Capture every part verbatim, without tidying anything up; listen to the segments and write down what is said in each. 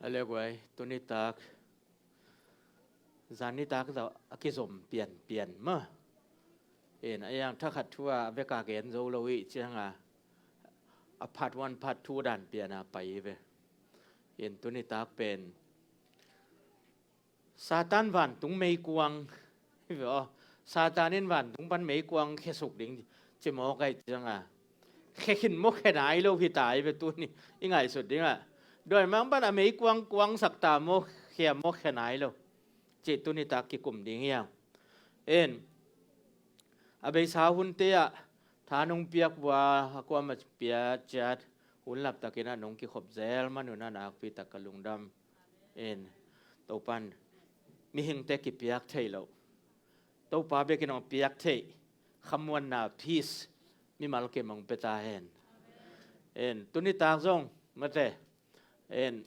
Lele guai, tuni tak zan ni tak zah a kizom pianpian mah. In a yang thakhat thu a veka gen zo lo i cianga a part one part two dan piana pai ve. In tuni tak pen Satan vantung meikuang hi ve aw. Satan in vantung pan meikuang khesuk ding cimawk ai cianga khe khin maw khe nai lo hi tai ve tuni i ngaihsut dingah. Dawimang pan a meikuang kuangsak ta maw khia maw khe nai lo. Ci tuni tak kikum ding hiang. En a beisa hunte ah tha nung piak vua a kuama pia ciat hun laptakin a nung kikhop zel manun a nakpi tak ka lungdam. En Topan mihingte kipiak thei lo. Topa bekin hong piak thei khamuanna peace mimal kim hong pia ta hen. En tuni tak zong mate en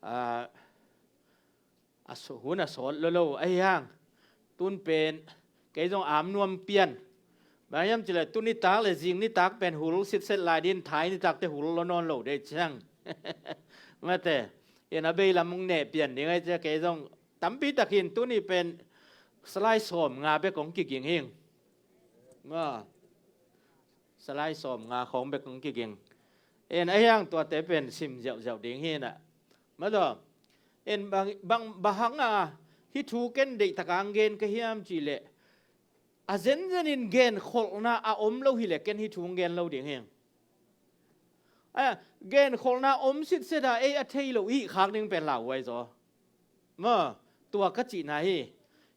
a a su- hun a sawt lo lo ahi hang tun pen kei zong am nuam pian. Bang hiam cileh tuni tak le zing ni tak pen hul sitset lai din thai ni takte hul lo nawn lo dei ciang mate in a beilam hong neh pian ding ai cia kei zong tampi takin tuni pen salai sawm nga bek hong kiging hing. Salai sawm nga khawng bek hong kiging. En a hiang tuate pen sim ziauziau ding hinah madaw. En bang bang bahanga hi thu ken deihtak ang gen ka hiam cileh a zenzenin genkholhna a om lo hileh ken hi thu hong gen lo ding hing. A genkholhna om sitseta ei a thei lo i hih khak ding pen lauhuai zaw. Ma tua ka cihna hi.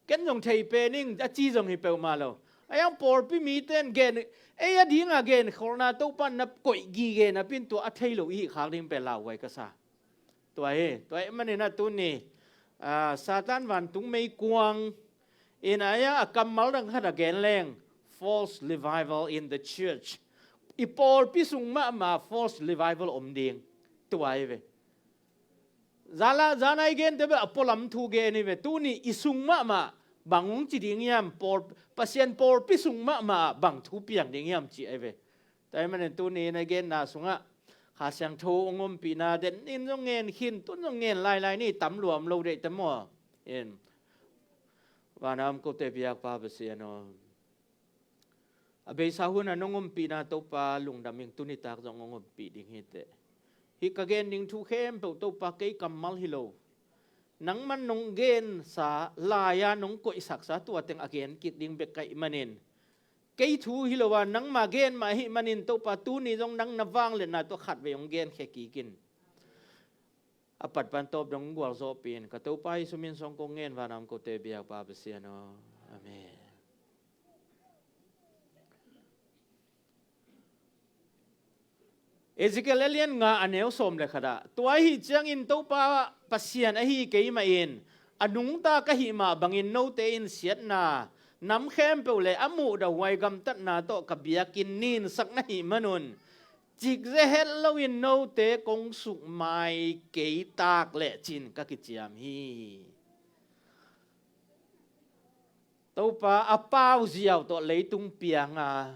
Ken zong thei pen ing a ci zong hi peuhmah lo. A yang pawlpi miten gen ei a dinga genkholhna Topan na koih gige napin tua a thei lo i hih khak ding pen lauhuai ka sa. Tua hi tua hi maninah tuni Satan vantung meikuang in a yang a kammal dang khat a gen leng false revival in the church. I pawlpi sung mahmah false revival om ding. Tua hi ve. Zala zanai gente beh a pualam thu gen hi ve tuni i sung mahmah bang hong ci ding hiam pawl Pasian pawlpi sung mahmah bang thu piang ding hiam ci ahi ve. Tua hi manin tuni na genna sungah Kha Siangtho hong ompihna den in zong ngen khin tun zong ngen lailai ni tam luam lo deih te maw? In vana om kote biakpa Pasian aw. A beisa hun a nong ompihna Topa lungdam ing tuni tak zong hong ompih ding hi teh. Hih ka gen ding thu khempeuh Topa kei kammal hi lo. Nangman nong gensa lai-a nong koihsaksa tua teng a gen kik ding bek ka hih manin kei thu hi lo a nangma gen mah ahih manin Topa tuni zong nang na vangliatna tua khatvei hong genkhia kik in. A patpan tawp dong gualzawhpih in ka Topa Jesu min song kong ngen vana om kote biakpa Pasian aw. Amen. Ezekiel a lian nga a neu sawm le khatah tua ahi ciangin Topa Pasian ahi keimah in a nungta ka hih mah bangin note in siatna nam khempeuh le a muhdah huai gamtatna tawh ka biakinn ninsak na hih manun cikze het loin note kong sukmai kei tak lecin ka kiciam hi. Topa a pau ziau tawh leitung pianga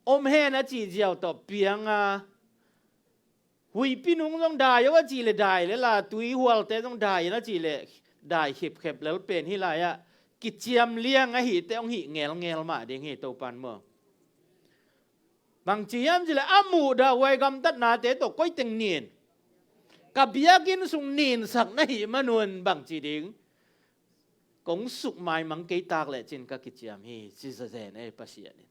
om hen a cih ziau tawh pianga huipi nung zong dai o a cih le dai le la tui hualte zong dai in a cih le dai khipkhep lel pen hi lai-ah kiciam liang ahite hong hih ngelngel mah ding hi Topan maw? Bangci hiam cileh a muhdah huai gamtatnate tawh koiteng nin ka biakinn sung ninsak na hih manun bangci ding kong sukmai mang kei tak lecin ka kiciam hi ci zazen ei Pasian in.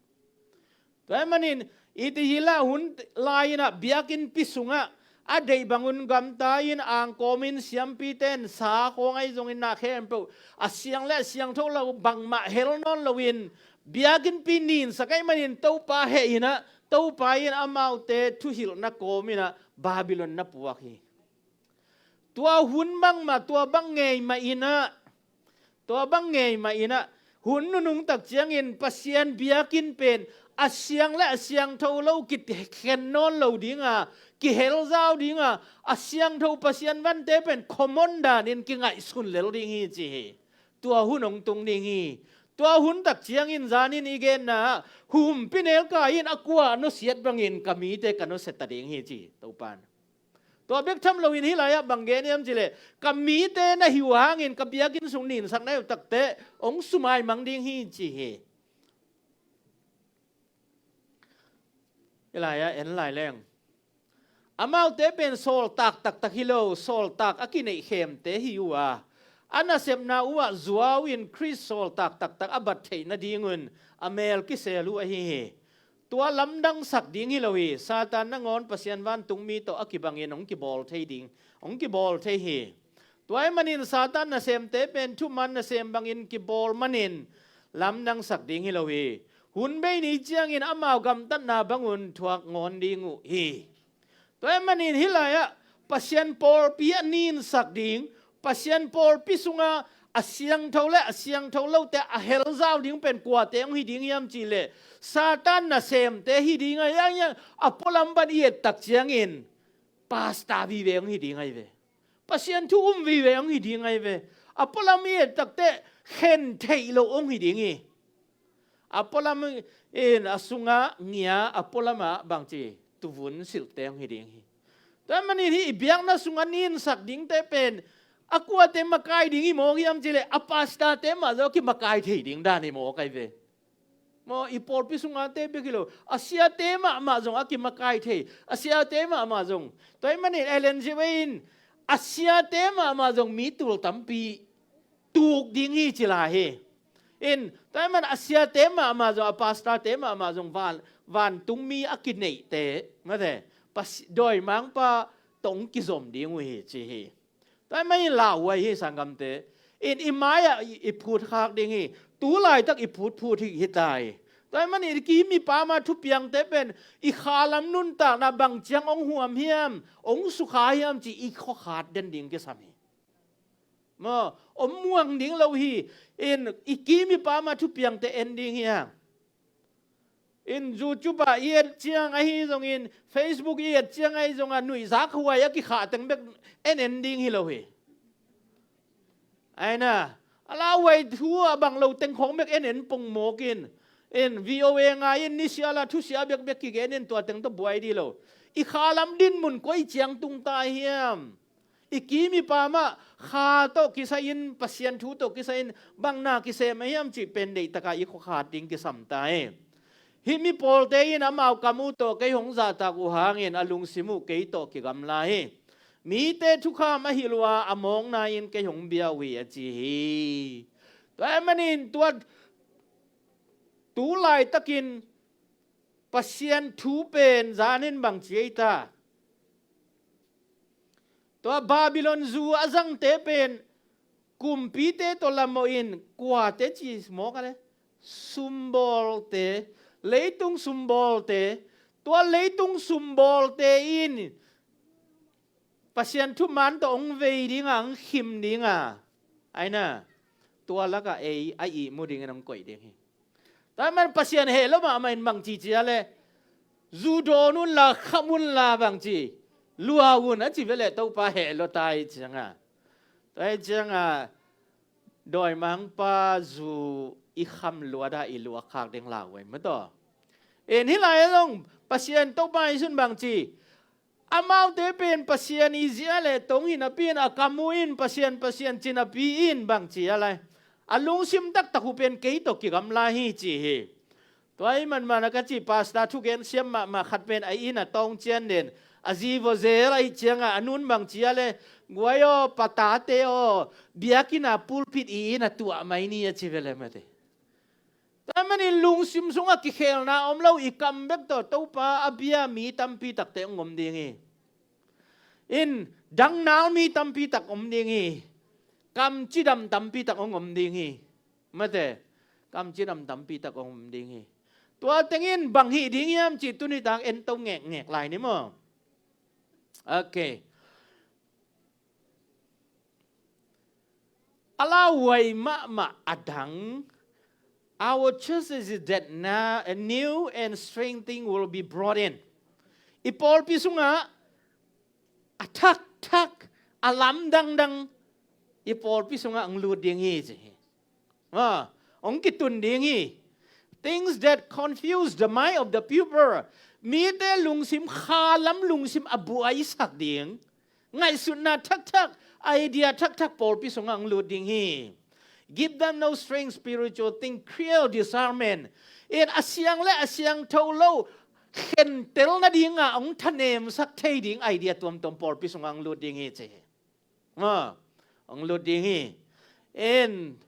Tua hi manin i ti hi lah hun lai-inah biakinnpi sungah a deih bangun gamta in angkawmin siampite in sa khawng ahi zongin na khempeuh a siang le a siangtho lo bangmah hel nawn loin biakinnpi ninsak ahi manin Topa heh inah Topa in amaute thuhilhna kawminah Babylon na puak hi. Tua hun bangmah tua bang ngei mah inah tua bang ngei mah inah hun nunung tak ciangin Pasian biakinn pen a siang le a siangtho lo kikhen nawn lo dinga kihelzau dinga a siangtho Pasian vante pen common danin kingaihsun lel ding hi ci hi. Tua hun hong tung ding hi. Tua hun tak ciangin zanin i genna ah humpi nelkai in a kua nusiat bangin ka mite ka nusia ta ding hi ci Topan. Tua bek tham loin hih lai-ah bang gen hiam cih leh, ka mite na hi uh hangin ka biakinn sung ninsak na hi uh takteh hong sumaimang ding hi ci hi. Hih lai-ah en lai leng. Amaute pen sawltak taktak hi lo, sawltak a kineih khemte hi uh a, a nasepna uhah zuau in Khrist sawltak taktak a bat theih nadingun a mel kisel uh ahi hi. Tua lamdangsak ding hi lo hi. Satan nangawn Pasian vantungmi tawh a kibangin hong kibawl thei ding, hong kibawl thei hi. Tua ahih manin Satan nasemte pen thuman nasem bangin kibawl manin lamdangsak ding hi lo hi. Hun bei ni ciangin amau gamtatna bangun thuak ngawn ding uh hi. Tua ahih manin hih lai-ah Pasian pawlpi a ninsak ding, Pasian pawlpi sungah a siangtho le a siangtho lote a helzau ding pen kuate hong hi ding hiam cih leh, Satan nasemte hi ding a, hiang hiang a pualam pan i et tak ciangin pastor vive hong hi ding ahi ve. Pasian thu um vive hong hi ding ahi ve. A pualam i et takteh khen theih loh hong hi ding hi. A pualam in a sungah ngia, a pualamah bangci tuvun silhte hong hi ding hi. Tua ahih manin hih i biakna sungah ninsak dingte pen a kuate makai ding hi mawk hiam cih leh, a pastorte mah zong a kimakai thei ding dan hi mawk ahi ve. Maw, i pawlpi sungate bek hi lo, a siate mahmah zong a kimakai thei, a siate mahmah zong. Tua ahih manin Ellen G. White in a siate mahmah zong mi tul tampi tuk ding hi ci lai hi. In, tua ahih man a siate mahmah zong, a pastorte mahmah zong van, vantungmi a kineihte, mate, Pasi-, dawimangpa tawh hong kizom ding uh hi ci hi. Tua ahih manin lauhuai hi sanggamte. In, i mai-ah i, i phutkhak ding hi. Tu laitak i phutphut hi, hi ta hi. Tua ahih manin i kim i pam a thupiangte pen i khalam nuntakna bang ciang hong huam hiam, hong sukha hiam ci i khuakhat den ding kisam hi. Maw, om muang ding lo hi. In, i kim i pam a thupiangte en ding hi hang. In, YouTube ah i et ciang ahi zongin, Facebook i et ciang ahi zongin, nuihzak huai a kikhah teng bek en en ding hi lo hi. Aina, a lauhuai thu a bang lo teng khawng bek en en pongmawk in. In, V O A ngai in, nisiala thusia bekbek kigen in, tua teng tawh buai dih lo. I khalam dinmun koi ciang tung ta hiam? I kim i pam ah kha tawh kisai-in, Pasian thu tawh kisai-in bang na kisem a hiam cih pen deihtaka i khuakhat ding kisam ta hi. Hih mi pawlte in amau kam uh tawh kei hong zahtak uh hangin a lungsim uh kei tawh kigamla hi. Mite thukham a hilh uh a, a mawkna in kei hong bia uh hi a ci hi. Tua ahih manin tua tu laitakin Pasian thu pen zan in bang ci ei ta? Tua Babylon zu a zangte pen kumpite tawh lamawh in kuate ci mawk a le? Sumbawlte, leitung sumbawlte. Tua leitung sumbawlte in Pasian thuman tawh hong vei dinga, hong khim dinga, aina, tua lakah ei a ihmu dingin hong koih ding hi. Tua ahih man Pasian heh lo mahmah in bang ci ci a le? Zu dawn unla, kham unla bang ci, luah un a ci ve leh Topa heh lo ta hi cianga. Tua hi cianga dawimangpa zu i kham luat a i luak khak ding lauhuai mataw. In, hih lai-ah zong Pasian Topa Jesuh in bang ci, amaute pen Pasian i zia le tong hi napi in a kam uh in Pasian, Pasian ci napi in bang ci a lai? A lungsim taktak uh pen kei tawh kigamla hi ci hi. Tua ahih man mana ka ci, pastor thugen siam mahmah khat pen a inn a tawng cian den, a zi vawzel ahih cianga a nun bang ci a le? Guai aw, patate aw, biakinn a pulpit i inn a tuah mai ni a ci ve le mate. Tua ahih manin lungsim sungah kikhelna om lo, i kam bek tawh Topa a bia mi tampi takte hong om ding hi. In, dangnal mi tampi tak om ding hi. Kam cidam tampi tak hong om ding hi. Mate, kam cidam tampi tak hong om ding hi. Tua tengin bang hih ding hiam cih tuni tak en to ngekngek lai ni maw? Okay. A lauhuai mahmah a dang, our church is that now a new and strange thing will be brought in. I pawlpi sungah a thakthak, a lamdangdang i pawlpi sungah hong lut ding hi ci hi. Ah, hong kitun ding hi. Things that confuse the mind of the people. Mite lungsim, khalam lungsim a buaisak ding. Ngaihsutna thakthak, idea thakthak pawlpi sungah hong lut ding hi. Give them no strange spiritual thing, clear discernment. In a siang le a siangtho lo khentel nadingah hong thanemsak thei ding idea tuamtuam pawlpi sungah hong lut ding hi ci hi. Maw, hong lut ding hi. In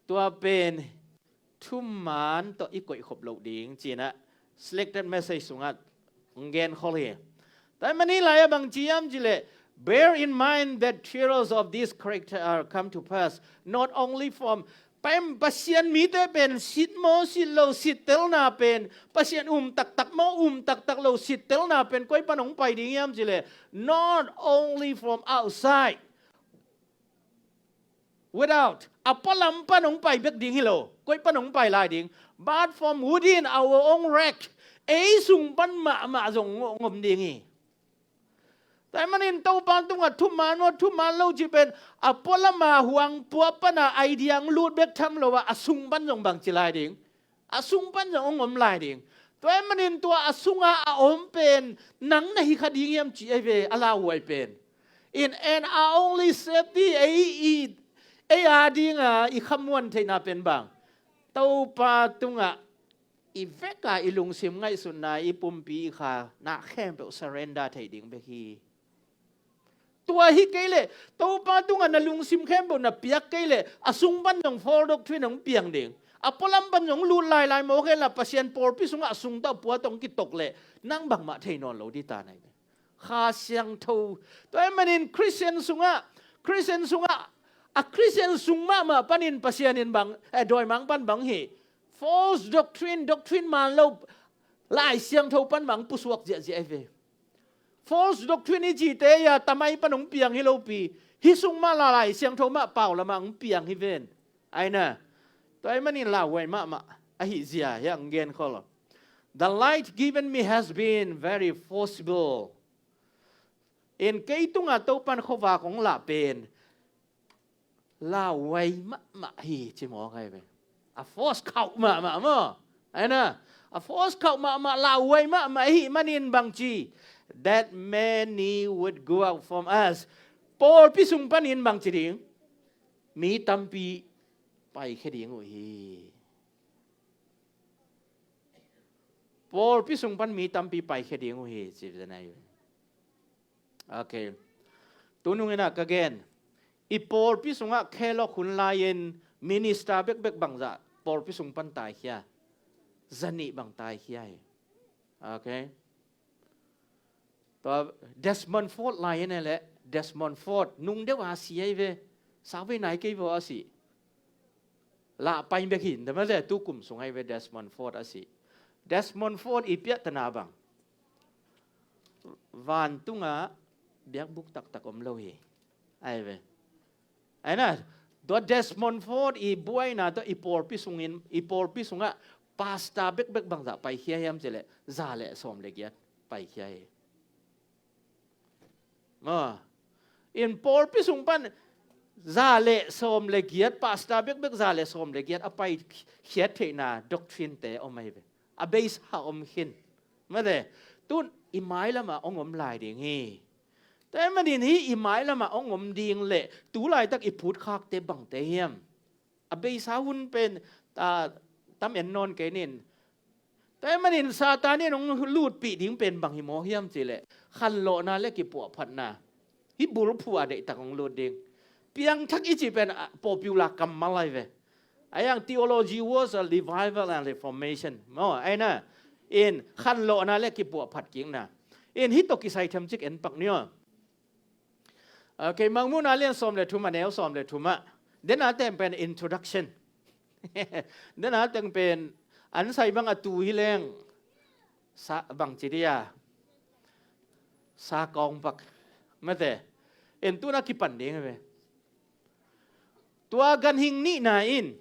tua pen thuman tawh i koihkhop loh ding cinah selected message sungah hong genkhol hi. Tua ahih manin lai-ah bang ci hiam cih leh, bear in mind that trials of this character are come to pass not only from, pen Pasian mite pen sit maw sit lo, sittelna pen, Pasian um taktak maw um taktak lo, sittelna pen koi pan hong pai ding hiam cih leh, not only from outside, without, a pualam pan hong pai bek ding hi lo, koi pan hong pai lai ding, but from within, our own wreck, ei sung pan mahmah zong hong om ding hi. Tua ahih manin Topa tungah thuman maw thuman lo cih pen a pualam a huang pua pana idea hong lut bek tham lo a, a sung pan zong bang ci lai ding, a sung pan zong hong om lai ding. Tua ahih manin tua a sungah a om pen nang na hi kha ding hiam cih ahi ve, a lauhuai pen. In and our only safety, ei i, ei a dinga i khamuan theihna pen bang, Topa tungah i veka i lungsim ngaihsutna, i pumpi i kha na khempeuh surrender thei ding bek hi. Tua hi kei leh, Topa tungah na lungsim khempeuh na piak kei leh, a sung pan zong false doctrine hong piang ding. A pualam pan zong lut lailai mawk hen la, Pasian pawlpi sungah a sung tawh a pua tawh hong kitok leh, nang bangmah thei nawn lo ding ta nai ve. Kha Siangtho. Tua ahih manin Khristian sungah, Khristian sungah, a Khristian sung mahmah panin Pasian in bang, eh, dawimangpa in bang hi, false doctrine, doctrine man lo, Lai Siangtho pan bang pusuak ziahziah ahi ve. False doctrine i cihte a tamai pan hong piang hi lopi, hih sung mah la Lai Siangtho mah pau lamah hong piang hi ven. Aina, tua ahih manin lauhuai mahmah ahih zia hiah hong genkhol. The light given me has been very forcible. In kei tungah Topa in khuavak hong lah pen lauhuai mahmah hi ci mawk ahi ve. A force khauh mahmah maw? Aina, a force khauh mahmah, lauhuai mahmah ahih manin bang ci, that many would go out from us. Pawlpi sung panin bang ci ding? Mi tampi paikhia ding uh hi. Pawlpi sung pan mi tampi paikhia ding uh hi ci ve nai. Okay. Tunung inah ka gen, i pawlpi sungah khelok hun lai-in minister bekbek bangzah pawlpi sung pan taikhia? Zanih bang taikhia hi. Okay. Tua Desmond Ford lai-in a leh, Desmond Ford nung deuh a si ahi ve. Sauvei nai kei vaw a si. Lah pai bek hi, nda mate, tu kum sung ahi ve Desmond Ford a si. Desmond Ford i piahtana bang, vantungah biakbuk taktak om lo hi. Ahi ve. Aina, tua Desmond Ford i buaina tawh i pawlpi sungin, i pawlpi sungah pastor bekbek bangzah paikhia hiam cih leh, za le sawm le giat paikhia hi. Maw, in pawlpi sung pan za le sawm le giat, pastor bekbek za le sawm le giat a paikhiat theihna doctrine-te om ahi ve. A beisa om khin. Mate, tun i mailamah hong om lai ding hi. Tua ahih manin hih i mailamah hong om ding leh tu laitak i phutkhakte bangte hiam? A beisa hun pen, ah, tam en nawn kei ning. Tua ahih manin Satan in hong lutpih ding pen bang hi maw hiam cih leh, khanlawhna le kipuahphatna. Hih bulphuh a deihtak hong lut ding. Piangthak i cih pen, ah, popular kammal ahi ve. A yang theology was a revival and reformation. Maw, aina, in khanlawhna le kipuahphat kikna. In hih tawh kisai themcik en pak ni aw. Okay, Mangmuhna lian sawm le thum a neu sawm le thum ah. Dena teng pen introduction. Dena teng pen an sai bang a tu hi leng sa bang ci dia. Sa kawng pak. Mate. En tuna kipan ding ve. Tua ganhing nihna in,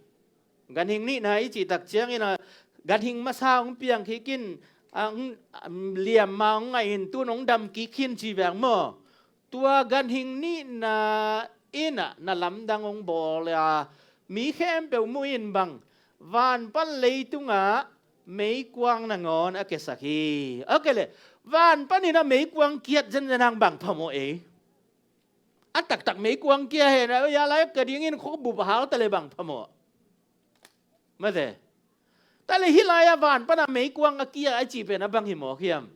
ganhing nihna i cihtak ciangin a, ganhing masa hong piang kik in, a, hong, a, liamma hong ngaih in tun hong dam kik khin ci veng maw? Tua ganhing nihna in a, na lamdang hong bawl a, mi khempeuh muh in bang, van pan leitungah meikuang nangawn a kiasak hi. Okay le, van panin a meikuang kiat zenzen hang bang phamawh ei. A taktak meikuang kia hen a, ya lai ka dingin khuabup hal ta le bang phamawh. Mate. Ta le hih lai-ah van pana meikuang a kia a cih pen a bang hi mawk hiam?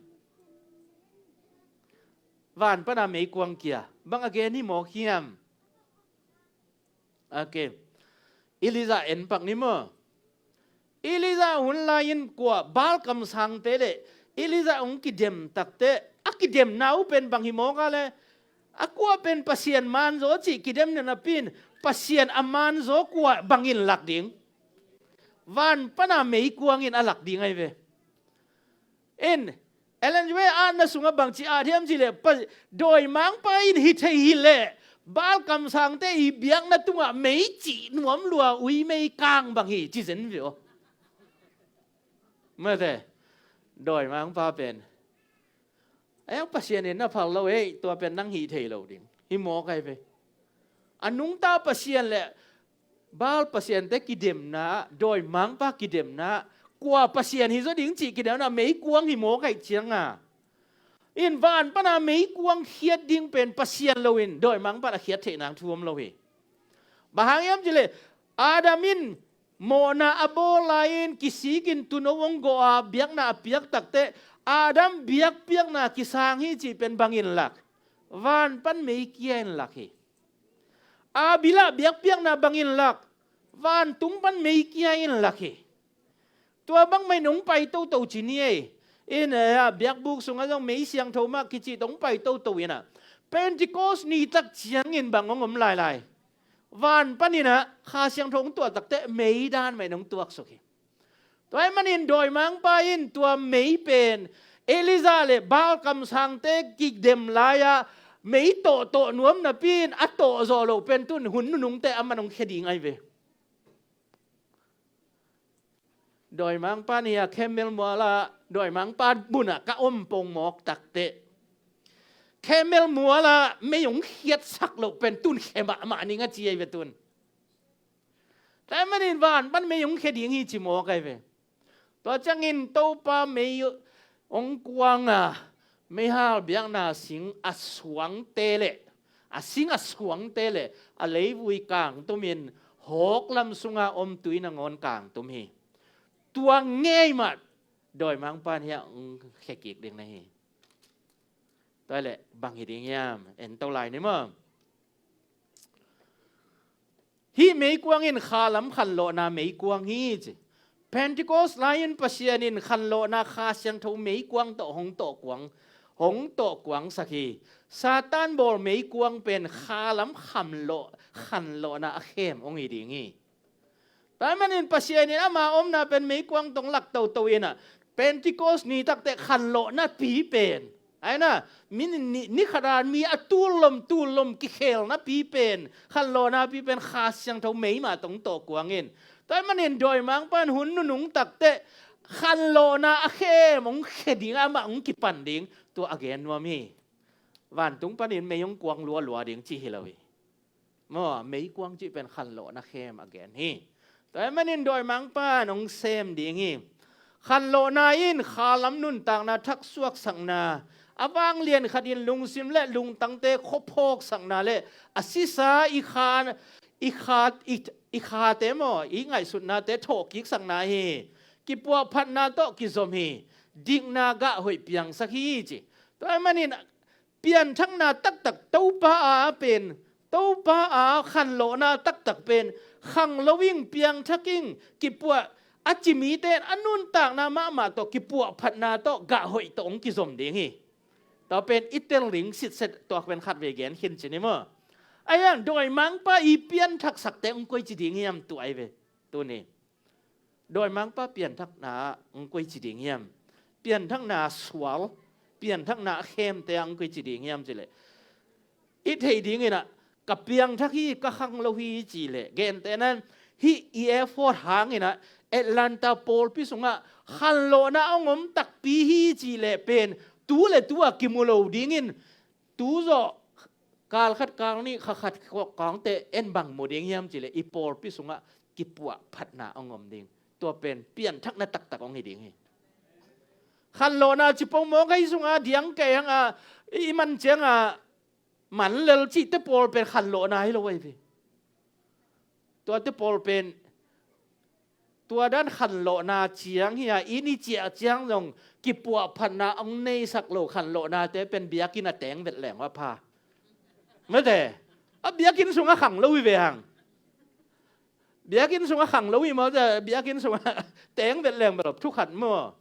Van pana meikuang kia bang a gen hi mawk hiam? Okay. Elijah en pak ni maw? Elijah hun lai-in kua Baal kamsangte le Elijah hong kidem takte a kidemna uh pen bang hi mawk a le, a kua pen Pasian manzaw cih kidemna napi-in Pasian a manzaw kua bangin lak ding? Van pana meikuang in a lak ding ahi ve. In Ellen White atna sungah bangci at hiam cih leh, dawimangpa in hi thei hi leh Baal kamsangte i biakna tungah mei cih nuam lua, ui mei kang bang hi ci zen ve aw. Mate, dawimangpa pen a yang Pasian in na phal lo ei, tua pen nang hi thei lo ding hi mawk ahi ve. A nungta Pasian le Baal pasiante kidemna, dawimangpa kidemna, kua Pasian hi zaw ding cih kidemna meikuang hi mawk aih cianga, in van pana meikuang khiat ding pen Pasian loin dawimangpa a khiat theih nang thu om lo hi. Bang hang hiam cih leh Adam in mawhna a bawl lai-in kisikin tuuno hong gawh a biakna a piak takte, Adam biakpiakna kisang hi cih pen bangin lak? Van pan meikia in lak hi. Abel a biakpiakna bangin lak? Vantung pan meikia in lak hi. Tua bangmah in hong pai toto ci ni ei. In, eh, biakbuk sungah zong mei siangtho mah kici tawh hong pai toto in ah, Pentecost ni tak ciangin bang hong om lailai? Van panin ah Kha Siangtho hong tuah takte mei dan mah in hong tuaksuk hi. Tua ahih manin dawimangpa in tua mei pen Elijah le Baal kamsangte kidem lai-ah mei tawhtawh nuam napi-in a tawh zawh loh pen tun hun nunungte a man hong khia ding ahi ve. Dawimangpa ni a camel mual ah, dawimangpa mun ah ka om pong mawk takte, camel mual ah mei hong khiatsak loh pen tun khia mahmah ning a ci ahi ve tun. Tua ahih manin van pan mei hong khia ding hi ci mawk ahi ve. Tua ciangin Topa mei hong kuang a, meihal biakna sing a suangte le, a sing a suangte le a leivui kangtumin hawk lam sunga om tui nangawn kangtum hi. Tua ngei mah dawimangpa in hiah hong khia kik ding na hi. Tua leh bang hi ding hiam? En to lai ni maw. Hih meikuang in kha lam khanlawhna meikuang hi ci. Pentecost lai-in Pasian in khanlawhna Kha Siangtho meikuang tawh hong tawh kuang, hong tawh kuangsak hi. Satan bawl meikuang pen kha lam khanlawh, khanlawhna a khem hong hi ding hi. Tua ahih manin Pasian in ama omna pen meikuang tawh hong lak toto in ah, Pentecost ni takte khanlawhna pi pen, ai na, mi ni, ni khat a mi a tullom tullom kikhelna pi pen, khanlawhna pi pen Kha Siangtho mei mah tawh hong tawh kuang in. Tua ahih manin dawimangpa in hun nunung takte khanlawhna a khem hong khia ding, amah hong kipan ding, tua a gen nuam hi. Vantung panin mei hong kuang lualua ding ci hi lo hi. Maw, meikuang cih pen khanlawhna khem a gen hi. Tua ahih manin dawimangpa in hong sem ding hi. Khanlawhna in kha lam nuntakna thaksuaksakna, a vanglian khatin lungsim le lungtangte khuaphawksakna le a sisa i kha, i kha, i, i khate maw, i ngaihsutnate thawhkiksakna hi. Kipuahphatna tawh kizom hi. Dikna gah hoih piangsak hi ci. Tua ahih manin pianthakna taktak Topa a pen, Topa a khanlawhna taktak pen khang lo ing, piangthak ing, kipuah, a ci mite in a nuntakna mahmah tawh kipuahphatna tawh gah hoih tawh hong kizom ding hi. Tua pen i tel ding sitset, tua pen khatvei gen khin ci ni maw. Ahi hang dawimangpa i pianthaksakte hong koici ding hiam, tua ahi ve. Tuni dawimangpa pianthakna ah hong koici ding hiam? Pianthakna sual, pianthakna a khemte ah hong koici ding hiam cih leh, i theih dingin ah, ka piangthak hi, ka khang lo hi cih leh, gentehna in hih i effort hangin ah Atlanta pawlpi sungah khanlawhna a hong om takpi hi cih leh pen tu le tu a kimu lo dingin, tu zawh kal khat kal nih, kha khat kawk kangte en bang mu ding hiam cih leh, i pawlpi sungah kipuahphatna hong om ding. Tua pen pianthakna taktak hong hi ding hi. Khanlawhna ci pongmawk ahi sungah diang kei hang a, i man ciangah Manlel cihte pawl pen khanlawhna hi lo ahi ve. Tuate pawl pen tua dan khanlawhna ciang hi a, inn i ciah ciang zong kipuahphatna hong neisak lo khanlawhnate pen biakinn a teng vet leng va pha. Mate, a biakinn sungah khang lo hi ve hang. Biakinn sungah khang lo hi maw, biakinn sungah teng vet leng bel thukhat maw.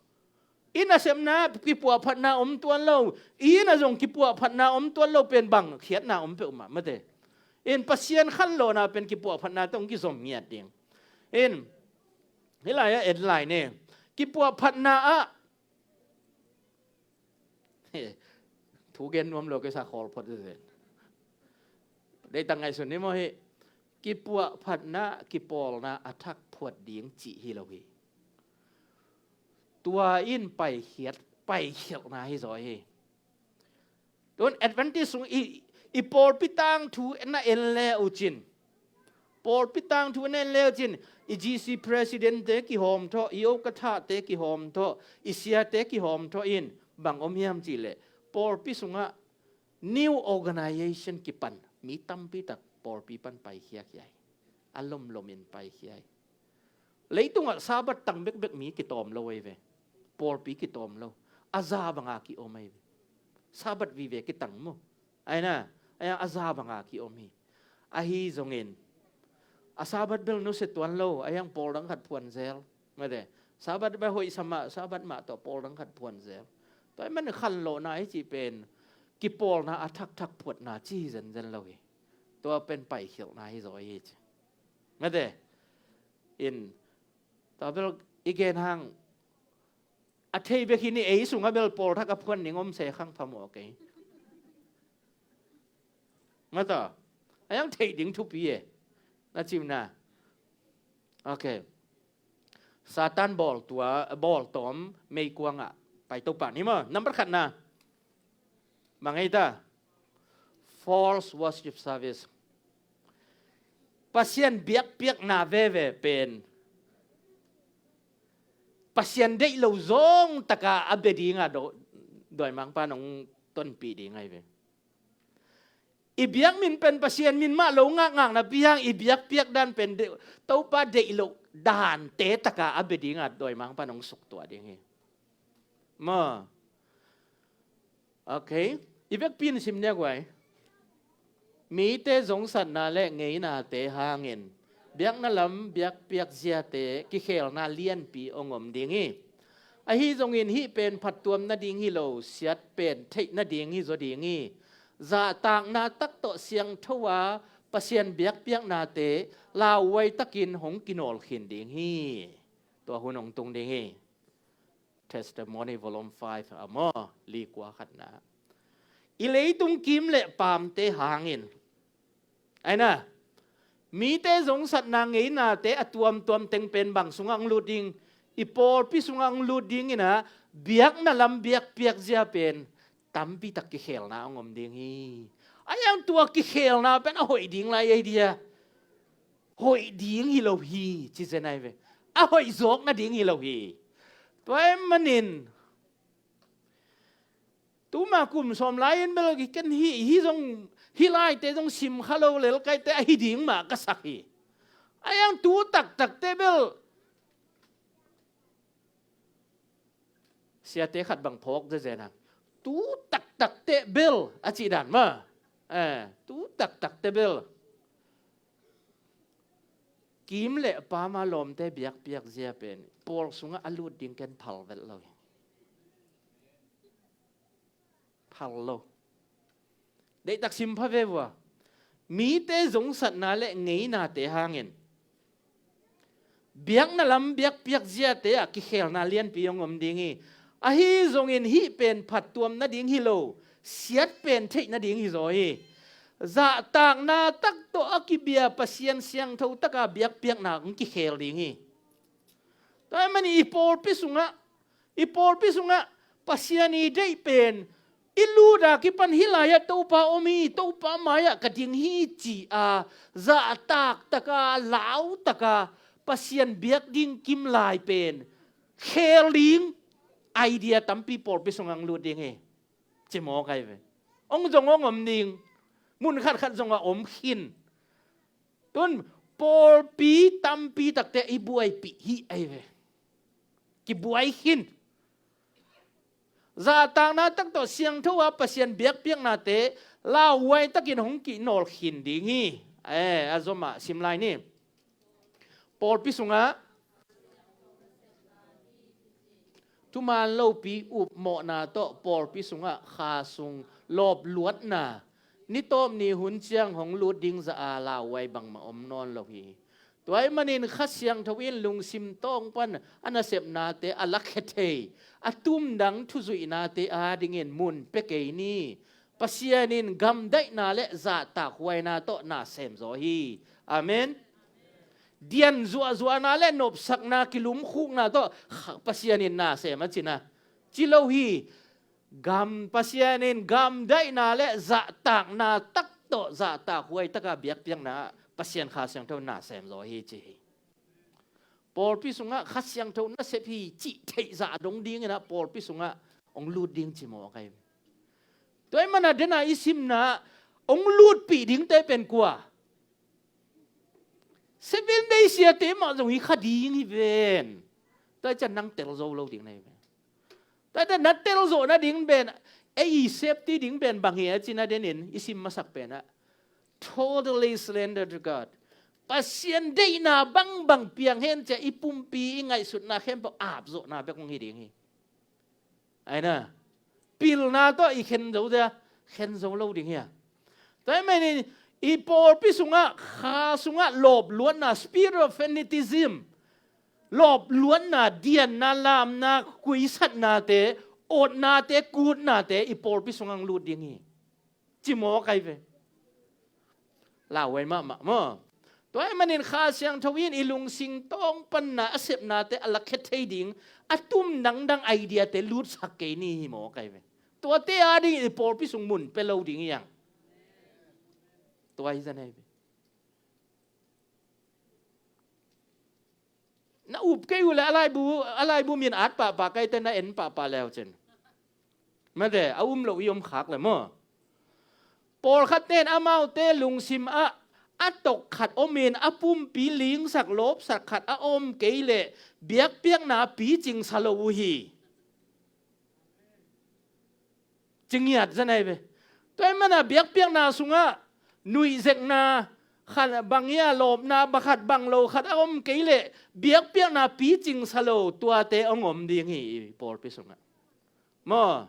Inn a sepna kipuahphatna om tuan lo, inn a zong kipuahphatna om tuan lo pen bang khiatna om peuhmah mate. In Pasian khanlawhna pen kipuahphatna tawh hong kizom ngiat ding. In hih lai-ah en lai ni. Kipuahphatna ah thu gen nuam lo kei sa khawl phot zen. Deihtak ngaihsun ni maw hih. Kipuahphatna, kipawlna a thak phuat ding cih hi lo hi. Tua in paikhiat, paikhialhna hi zaw hi. Tun Adventist sung i, i pawlpi tangthu na en le uh cin. Pawlpi tangthu na en le uh cin. I G C president-te kihawm tawh, i okatha-te kihawm tawh, i siate kihawm tawh in bang om hiam cih leh pawlpi sungah new organization kipan mi tampi tak pawlpi pan paikhia khia hi. A lomlom in paikhia hi. Leitungah Sabbath tang bekbek mi kitawm lo ahi ve. Pawlpi kitawm lo. A za banga ki-om ahi ve. Sabbath vive kitang maw. Aina, a za banga ki-om hi. Ahi zongin a Sabbath bel nusia tuan lo, a hiang pawl dang khat phuan zel. Mate, Sabbath bel hoih sa mah, Sabbath mah tawh pawl dang khat phuan zel. Tua ahih manin khanlawhna i cih pen kipawlna a thakthak phuatna ci hi zenzen lo hi. Tua pen paikhialhna hi zaw hi ci. Mate, in tua bel i gen hang a thei bek hi ni, ei sungah bel pawl thak a phuan ning om se khang phamawh kei. Mata, a hiang theih ding thupi e. Na cimna. Ok. Satan bawl tua, bawl tawm meikuangah pai to pah ni maw. Nambat khatna. Bang ei ta? False worship service. Pasian biakpiakna veve pen Pasian deih lo zong taka a bia dinga do, dawimangpa nong tonpih ding ahi ve. I biak min pen Pasian min mah lo ngakngak napi hang i biakpiak dan pen de, Topa deih lo dante taka a bia dinga dawimangpa nong suktuah ding hi. Ma. Ok. I vekpi in sim nia guai. Mite zongsatna le ngeinate hangin biakna lam biakpiak ziate kikhelna lianpi ong om ding hi. Ahi zongin hih pen phattuam nading hi lo, siat pen theih nading hi zaw ding hi. Zahtakna tak tawh siangtho a Pasian biakpiaknate lauhuai takin hong kinawlkhin ding hi. Tua hun hong tung ding hi. Testimony Volume five a maw, li kua khatna. I leitung kim le paamte hangin. Aina, mite zongsatna ngeinate a tuamtuam teng pen bang sungah ang lut ding, i pawlpi sungah ang lut ding ina, biakna lam biakpiak zia pen tampi tak kikhelna ang om ding hi. A hiang tua kikhelna pen a hoih ding lai ei dia. Hoih ding hi lo hi, ci zen ai ve. A hoih zawk nading hi lo hi. Tua ahih manin tuma kum sawm lai-in bel ken hi, hi zong, hi laite zong sim kha lo lel kaite ahi ding mah ka sak hi. A hiang tu taktakte bel siate khat bang phawk zezen a, tu taktakte bel a cih dan ma. Eh, tu taktakte bel. Kim le paam a lawmte biakpiak zia pen pawl sungah a lut ding ken phal vet lo hi. Phal lo. Deihtak sim pha ve vua. Mite zongsatna le ngeinate hangin biakna lam biakpiak ziate ah kikhelna lianpi hong om ding hi. Ahi zongin hih pen phattuam nading hi lo, siat pen theih nading hi zaw hi. Zahtakna tak tawh a kibia Pasian siangtho taka biakpiakna hong kikhel ding hi. Tua ahih manin i pawlpi sungah, i pawlpi sungah Pasian i deih pen i luta kipan hih lai-ah Topa om hi, Topa mai-ah ka ding hi ci-a zahtak taka, lau taka Pasian biak ding kim lai pen khel ding idea tampi pawlpi sungah ang lut ding hi. Cimawk ai ve. Ong zong ong om ding. Mun khatkhat zong a om khin. Tun pawlpi tampi takte i buaipih hi ahi ve. Kibuai khin. Zahtakna tak tawh siangtho a Pasian biakpiaknate lauhuai takin hong kihnawl khin ding hi. Eh, a zomah sim lai ni. Pawlpi sungah thuman lopi upmawhna tawh pawlpi sungah kha sung lawpluatna, ni tawp ni hun ciang hong lut ding zah a lauhuai bangmah om nawn lo hi. Tua ahih manin Kha Siangtho in lungsim tawng pan a nasepnate a lakhia thei, a tumdang thuzuihnate adingin mun pia kei ni. Pasian in gamdaihna le zahtakhuaina tawh na sem zaw hi. Amen. Dian zuahzuahna le nopsakna, kilumkhukna tawh Pasian in na sem a cina ci lo hi. Gam, Pasian in gamdaihna le zahtakna tak tawh zahtakhuai taka biakpiakna ah Pasian Kha Siangtho na sem zaw hi ci hi. Pawlpi sungah Kha Siangtho nasep hi cih theih zah dong dingin ah pawlpi sungah hong lut ding ci mawk ahi. Tua ahih mana dena i simna hong lutpih dingte pen kua? Seven Day siate mah zong hi kha ding hi ven. Tua ciang nang tel zo lo ding na hi ven. Tua ciang na tel zawh nading pen, ei i safety ding pen bang hi a cina denin i sim masak pen ah, totally surrender to God. Pasian deihna bangbang piang hen cia i pumpi i ngaihsutna khempeuh apzawhna bek hong hi ding hi. Aina, pilna tawh i khen zo dia, khen zo lo ding hia? Tua ahih manin i pawlpi sungah, kha sungah lawpluatna, spirit of fanatism, lawpluatna, dianna, lamna, kuisatnate, otnate, kutnate i pawlpi sungah hong lut ding hi. Ci mawk ahi ve. Lauhuai mahmah maw? Tua ahih manin Kha Siangtho in i lungsim tawng panna a sepnate a lakhia thei ding, a tum dangdang ideate lutsak kei ni hi mawk ahi ve. Tuate ading i pawlpi sung mun pia lo ding hi hang. Tua hi zan ahi ve. Na up kei uh le a laibu, a laibu min at pahpah kaite na en pahpah leu cin. Mate, a um lo i om khak le maw? Pawlkhat ten amaute lungsim ah a tok khat omin a pumpi lingsak lawpsak khat a om kei le biakpiakna picing sa lo uh hi. Cingiat zan ahi ve. Tua ahih mana biakpiakna sungah nuihzekna khat bang hia, lawpna bakhat bang lo khat a om kei leh biakpiakna picing sa lo tuate hong om ding hi i pawlpi sungah. Maw?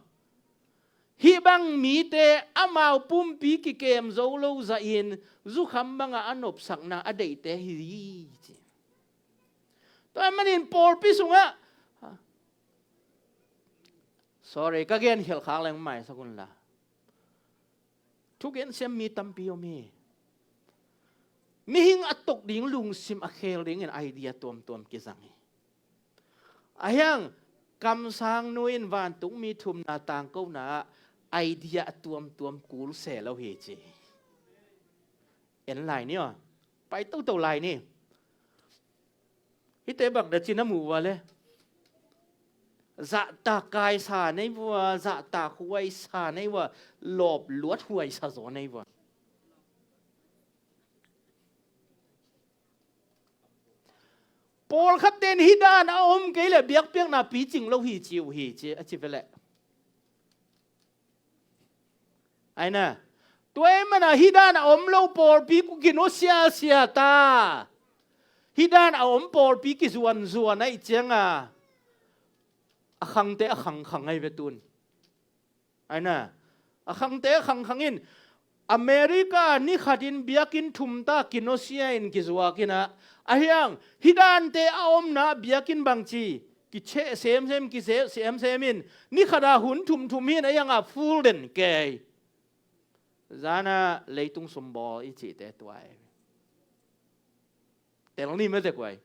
Hih bang mite amau pumpi kikem zo lo zahin zukham bangah a nopsakna a deihte hi ci. Tua ahih manin pawlpi sungah, sorry, ka gen khial khak leng maisak un la. Thugen siam mi tampi om hi. Mihing a tok ding lungsim a khel dingin idea tuamtuam kizang hi. Ahi hang kamsang nu in vantung mi thumna tangkona ah idea a tuamtuam kul se lo hi ci. En lai ni aw. Pai toto lai ni. Hihte bang na cin a muh uh a le, zahtak kaisa nei vua, zahtak huaisa nei vua, lawpluat huaisa zaw nei vua. Pawlkhat ten hih dan a om kei le biakpiakna picing lo hi ci uh hi ci a ci ve leh. Aina, tua ahih mana hih dan a om lo pawlpi kua kino siasia ta. Hih dan a om pawlpi kizuanzuan ahih cianga a khangte a khangkhang ahi ve tun. Aina, a khangte a khangkhang in America ni khatin biakinn thum ta kinosia in kizuak in ah, ahi hang hih dante a omna biakinn bangci kicheh semsem, kicheh semsem in ni khata hun thumthum hin ahi hang a full den kei. Zana leitung sumbawl i cihte tua ahi. Tel ni mete kuai.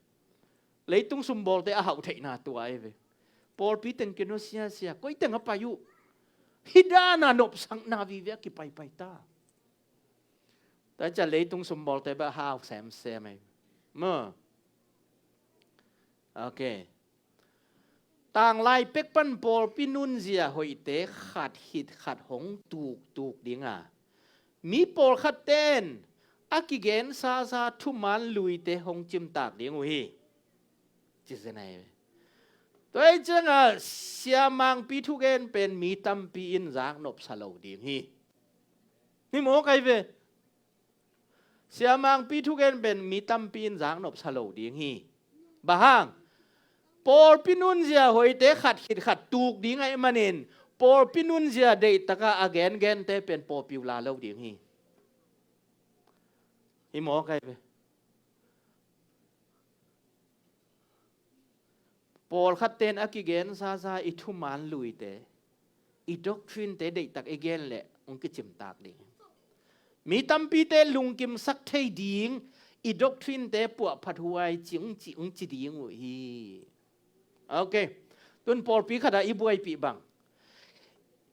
Leitung sumbawlte a hauh theihna tua ahi ve. Pawlpi teng kino siasia, koi teng a pai uh. Hih dana nopsakna vive a kipaipai ta. Tua ciang leitung sumbawlte bek hau semsem ahi. Maw? Ok. Tanglai pek pan pawlpi nunzia hoihte khat khit khat hong tuktuk dinga mi pawlkhat ten a kigen sasa thuman luite hong cimtak ding uh hi. Ci zen ahi ve. Tua hi cianga siamangpi thugen pen mi tampi in zaknop sa lo ding hi. Hi mawk ahi ve. Siamangpi thugen pen mi tampi in zaknop sa lo ding hi. Bang hang? Pawlpi nunzia hoite khat khit khat tuk ding ahih manin pawlpi nunzia deihtaka a gengente pen pawlpi uh la lo ding hi. Hi mawk ahi ve. Pawlkhat ten a kigen sasa i thuman luite, i doctrine te deihtak i gen leh hong kicimtak ding. Mi tampite lungkimsak thei ding i doctrine te puahphat huai ci hong ci, hong ci ding uh hi. Ok. Tun pawlpi khatah i buaipih bang,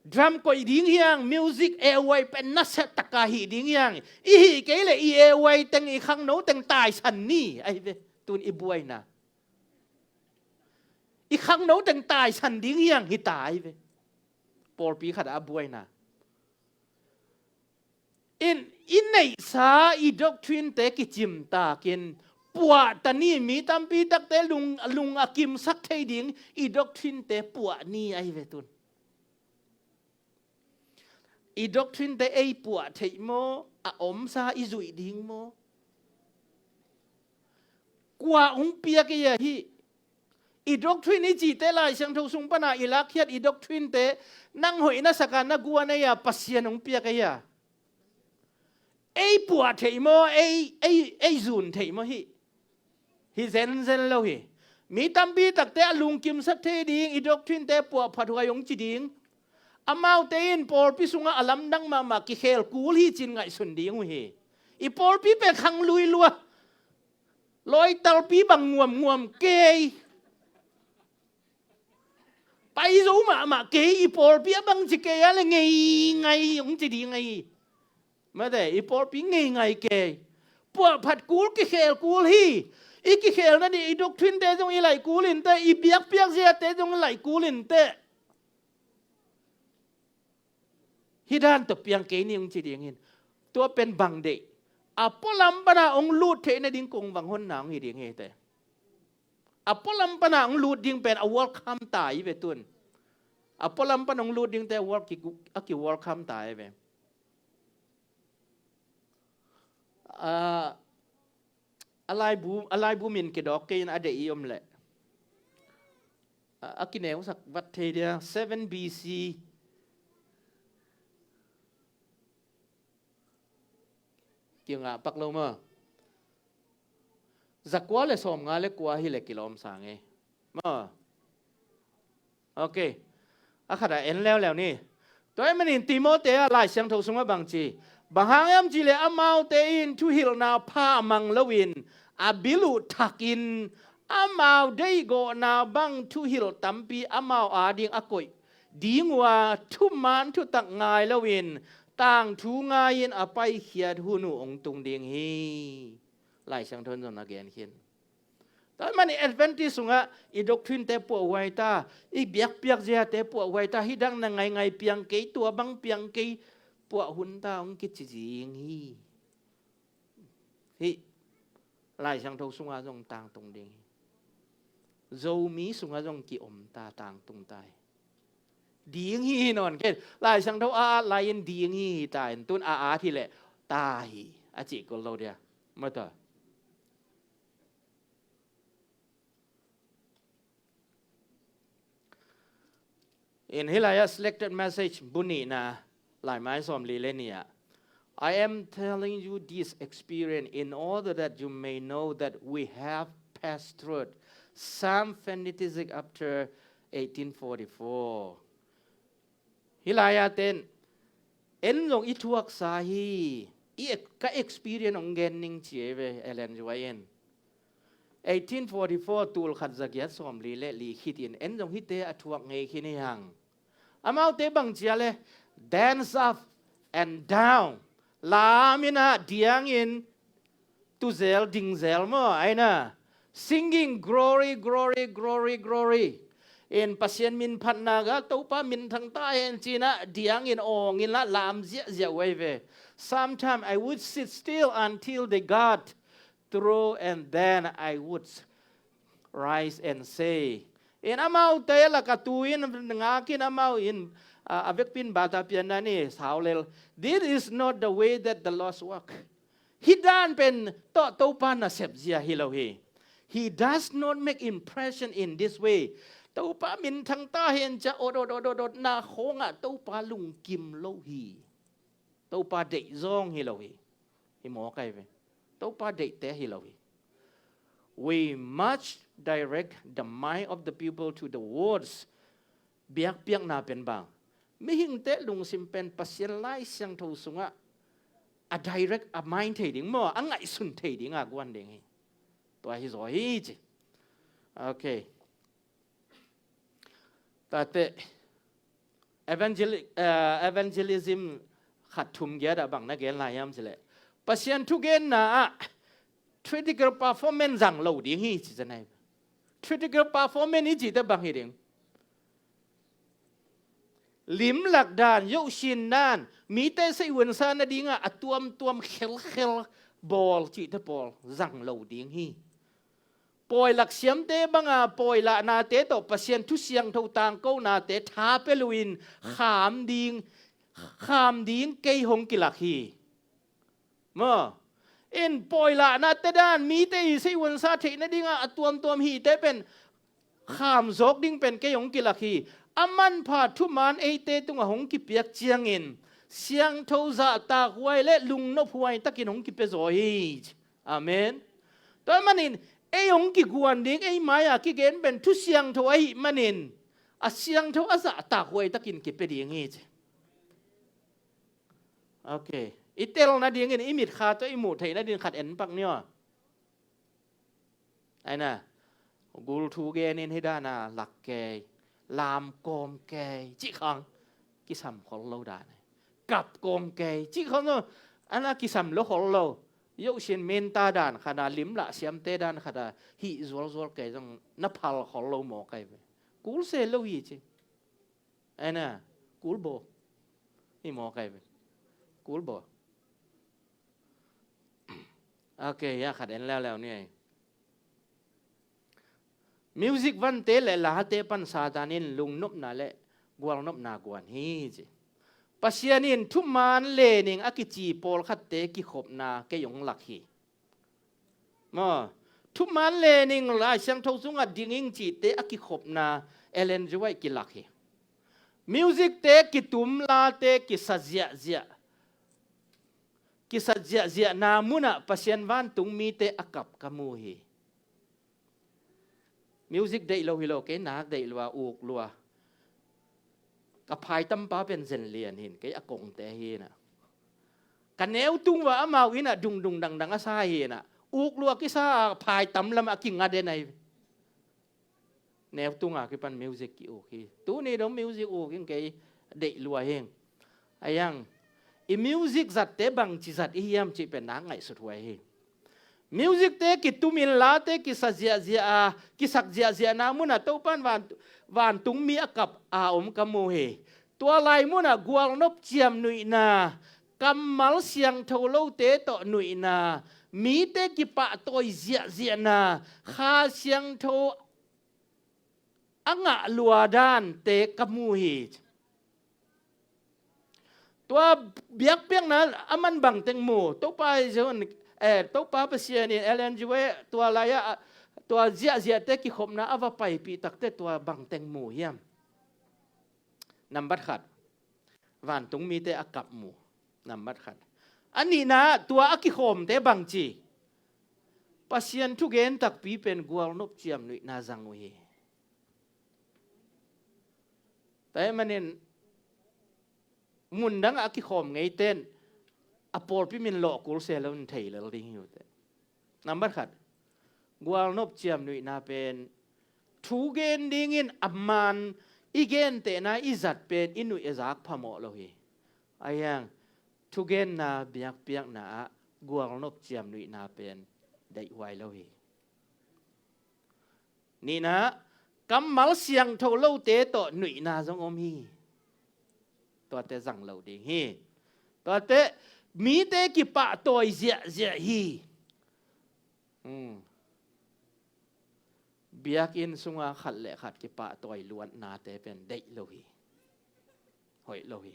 drum koih ding hiang, music A Y pen nasia taka hih ding hiang. I hih kei leh i A Y teng, i khangno teng taisan ni ahi ve. Tun i buaina, i khangno teng taisan ding hiang hi ta ahi ve. Pawlpi khatah a buaina in i neihsa i doctrine te kicimtakin puahta ni, mi tampi takte lung, lung a kimsak thei ding i doctrine te puah ni ahi ve tun. I doctrine te ei puah theih maw, a omsa i zuih ding maw? Kua hong piak ei a hih? I doctrine i cihte Lai Siangtho sung pana i lakkhiat i doctrine te nang hoih na saka na guan ei a, Pasian hong piak ei a? Ei puah theih maw, ei, ei, ei zun theih maw hih? Hi zenzen lo hi. Mi tampi takte a lungkimsak thei ding i doctrine te puahphat huai hong ci ding. Amaute in pawlpi sungah a lamdang mahmah kikhel kul hi ci-in ngaihsun ding uh hi. I pawlpi pen khang lui lua, lawitalpi bang nguamnguam kei, pai zo mahmah kei, i pawlpi a bang ci kei a le ngeingai hong ci ding ahi. Mate, i pawlpi ngeingai kei. Puahphat kul, kikhel kul hi. I kikhelna ding i doctrine te zong i laih kul inteh, i biakpiak ziate zong i laih kul inteh. Hih dan tawh piang kei ni hong ci ding hi. Tua pen bang deih? A pualam pana hong lut theih nading kong vang honna hong hi ding hi teh. A pualam pana hong lut ding pen a welcome ta hi ve tun. A pualam pana hong lut dingte a wel-, ki-, a ki welcome ta hi ve. Ah, a laibu, a laibu min kidawk kei in a deih i om leh, a, a kineusak vat thei dia, seven B C. Kingah pak lo maw? Zakua le sawmnga le kua hi le kilawm sang e. Maw? Ok. A khatah en leuleu ni. Tua ahih manin Timote ah Lai Siangtho sungah bang ci? Bang hang hiam cih leh amaute in thuhilhna pha mang loin a bil uh thakin amau deihgawhna bang thuhilh tampi amau ading a koih ding uh a, thuman thutak ngai loin tangthu ngai-in a paikhiat hun uh hong tung ding hi. Lai Siangtho in zong a gen khin. Tua ahih manin Adventist sungah i doctrine te puahhuai ta, i biakpiak ziate puahhuai ta, hih dang na ngaingai piang kei, tua bang piang kei, puah hun ta hong kici zing hi. Hih Lai Siangtho sungah zong tangtung ding hi. Zomi sungah zong ki-om ta, tangtung ta hi. Ding hi hi nawn kei. Lai Siangtho a at lai-in ding hi hi ta in, tun a at hi leh ta hi a cih kul lo dia. Mata. In hih lai-ah selected message bu nihna, laimai sawmli le nih ah, "I am telling you this experience in order that you may know that we have passed through some fantastic after eighteen forty-four." Hih lai-ah ten, en zong i thuaksa hi, i ek-, ka experience hong gen ning ci ei ve, Ellen White in. Eighteen forty-four, tul khat za giat sawmli le li khit in, en zong hihte a thuak ngei khin hi hang. Amaute bang ci a le, dance up and down. Lam in a diang in, tu zel, ding zel maw, ai na. Singing, "Glory, glory, glory, glory." In Pasian min phatna ga Topa minthang ta hen ci-in ah diangin awngin ah lam ziahziah uh ahi ve. Sometimes I would sit still until they got through and then I would rise and say. In amaute lak a tu-in ngak in amau in, a, a vekpi in bata pianna ni sau lel. This is not the way that the Lord work. Hih dan pen tawh Topa nasep zia hi lo hi. He does not make impression in this way. Topa minthang ta hen ci-a awt awt awt awt awt na khawngah Topa lungkim lo hi. Topa deih zawng hi lo hi. Hi mawk ahi ve. Topa deihte hi lo hi. We must direct the mind of the people to the words. Biakpiakna pen bang, mihingte lungsim pen Pasian Lai Siangtho sungah a direct a mind thei ding maw, a ngaihsun thei ding a guan ding hi. Tua hi zaw hi ci. Ok. Tate evangeli-, eh, evangelism khat thum giat ah bang na gen lai hiam cileh, Pasian thugenna ah theatrical performance zang lo ding hi ci zanai. Theatrical performance i cihte bang hi ding? Limlak dan, yohsin dan, mite seihunsa nadingah a tuamtuam khelkhel bawl cihte pawl zang lo ding hi. Pawi lak siamte banga pawi lahnate tawh Pasian thu siangtho tangkonate tha pia loin kham ding, kham ding kei hong kilak hi. Maw, in pawi lahnate dan, mite i seihunsa theih nadingah a tuamtuam hihte pen kham zawk ding pen kei hong kilak hi. A manpha thuman eite tungah hong kipiak ciangin siangtho zahtak huai le lungnop huai takin hong kipia zaw hi. Amen. Tua manin ei hong kiguan ding, ei mai-a kigen pen thu siangtho ahih manin a siangtho a zahtak huai takin kipia ding hi ci. Ok. I tel nadingin i mitkha tawh i muh theih nading khat en pak ni aw. Aina, gul thu genin hih dana lak kei, lam kawm kei cih khang kisam khol lo dan. Kap kawm kei cih khang zong ana kisam lo khol lo. Yohsin minta dan khata, limlah siamte dan khata hih zualzual kei zong na phal khol lo mawk ahi ve. Kul se lo hi ci. Aina, kul baw. Hi mawk ahi ve. Kul baw. Ok, ya khat en leuleu ni ei. Music vante le late pan Satan in lungnopna le gualnopna guan hi ci. Pasian in thuman lening a kici pawlkhatte kikhopna kei hong lak hi. Maw, thuman lening Lai Siangtho sungah dinging cihte a kikhopna Ellen G. White kilak hi. Music-te kitum, late kisa ziahziah, kisa ziahziahna munah Pasian vantung mite a kap ka mu hi. Music deih lo hi lo, kei nak deih lua, uk lua. Ka phaitampa pen zen lian hin, kei a kongte hinah. Ka neu tung va amau innah dungdung dangdang a sa hinah, uk lua kisa a phaitam lamah a kinga den ahi. Neu tunga kipan music ki-uk hi. Tuni dong music uk in kei deih lua hing. Ayang, i music zatte bangci zat i hiam cih pen nak ngaihsut huai hi. Music-te kitumin, late kisa ziahziah a, kisak ziahziahna munah Topan van, vantungmi a kap a om ka mu hi. Tua lai munah gualnop ciamnuihna, kammal siangtho lote tawh nuihna, mite kipahtawi ziahziahna, Kha Siangtho a ngah lua dante ka mu hi. Tua biakpiakna a man bangteng mu, Topa hi zon, eh, Topa Pasian in Ellen G. White tua lai-ah, tua ziahziahte kikhopna a va paipih takte tua bangteng mu hiam? Nambat khat, vantung mite a kap mu. Nambat khat. A nihna, tua a kikhawmte bangci? Pasian thugen takpi pen gualnop ciamnuihna zang uh hi. Tua ahih manin mundang a kikhawm ngeiten a pawlpi min lawhkul se lo in thei lel ding hi uh teh. Nambat khat, gualnop ciamnuihna pen thu gen dingin a man i gentehna i zat pen i nuih a zak phamawh lo hi. Ahiang, thugenna biakpiakna ah gualnop ciamnuihna pen deihhuai lo hi. Nihna, kammal siangtho lote tawh nuihna zong om hi. Tuate zang lo ding hi. Tuate mite kipahtawi ziahziah hi. Hmm. Biakinn sunga khat le khat kipahtawi luatnate pen deih lo hi. Hoih lo hi.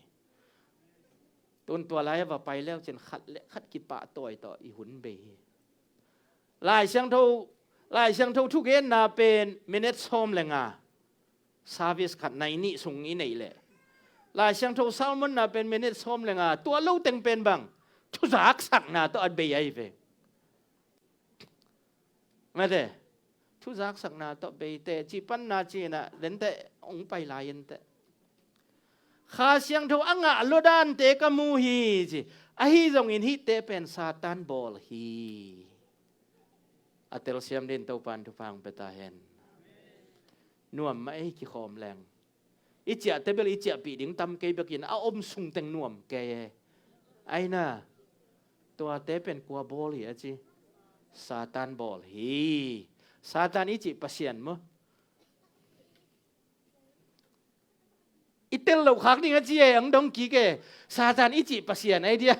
Tun tua lai a va pai leu cin khat le khat kipahtawi tawh i hun bei hi. Lai Siangtho, Lai Siangtho thugenna pen minute sawm le nga, service khat nai nih sung i neih leh, Lai Siangtho sermon-na pen minute sawm le nga, tua lo teng pen bang, thuzaksakna tawh a bei ahi ve. Mate, thuzaksakna tawh bei teh, cih panna cinah, denteh, hong pai lai inteh. Kha Siangtho a ngah lua dante ka mu hi, ci. Ahi zongin hihte pen Satan bawl hi. A telsiam din Topan thupha hong pia ta hen. Nuam mah ei kikhawm leng. I ciahte bel i ciahpih ding tam kei bekin a om sungteng nuam kei e. Aina, tuate pen kua bawl hi a ci. Satan bawl hi. Satan i cih Pasian maw? I tel loh khak ding a ci e, ang dong kik e. Satan i cih Pasian ai dia.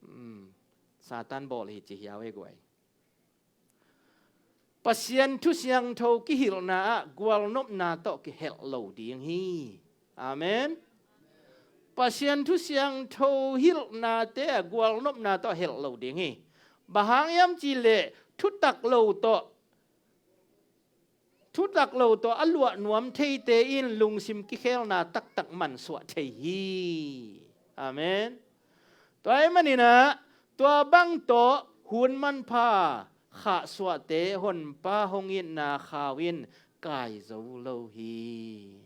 Hmm. Satan bawl hi ci hiau e guai. Pasian thu siangtho kihilhna ah gualnopna tawh kihelh lo ding hi. Amen. Pasian thu siangtho hilhnate ah gualnopna tawh helh lo ding hi. Bang hang hiam cih leh thutak lo tawh, thutak lo tawh a luah nuam theite in lungsim kikhelna taktak mansuah thei hi. Amen. Tua ahih maninah tua bang tawh hun manpha khahsuahte Honpa hong itna khau in kai zo lo hi.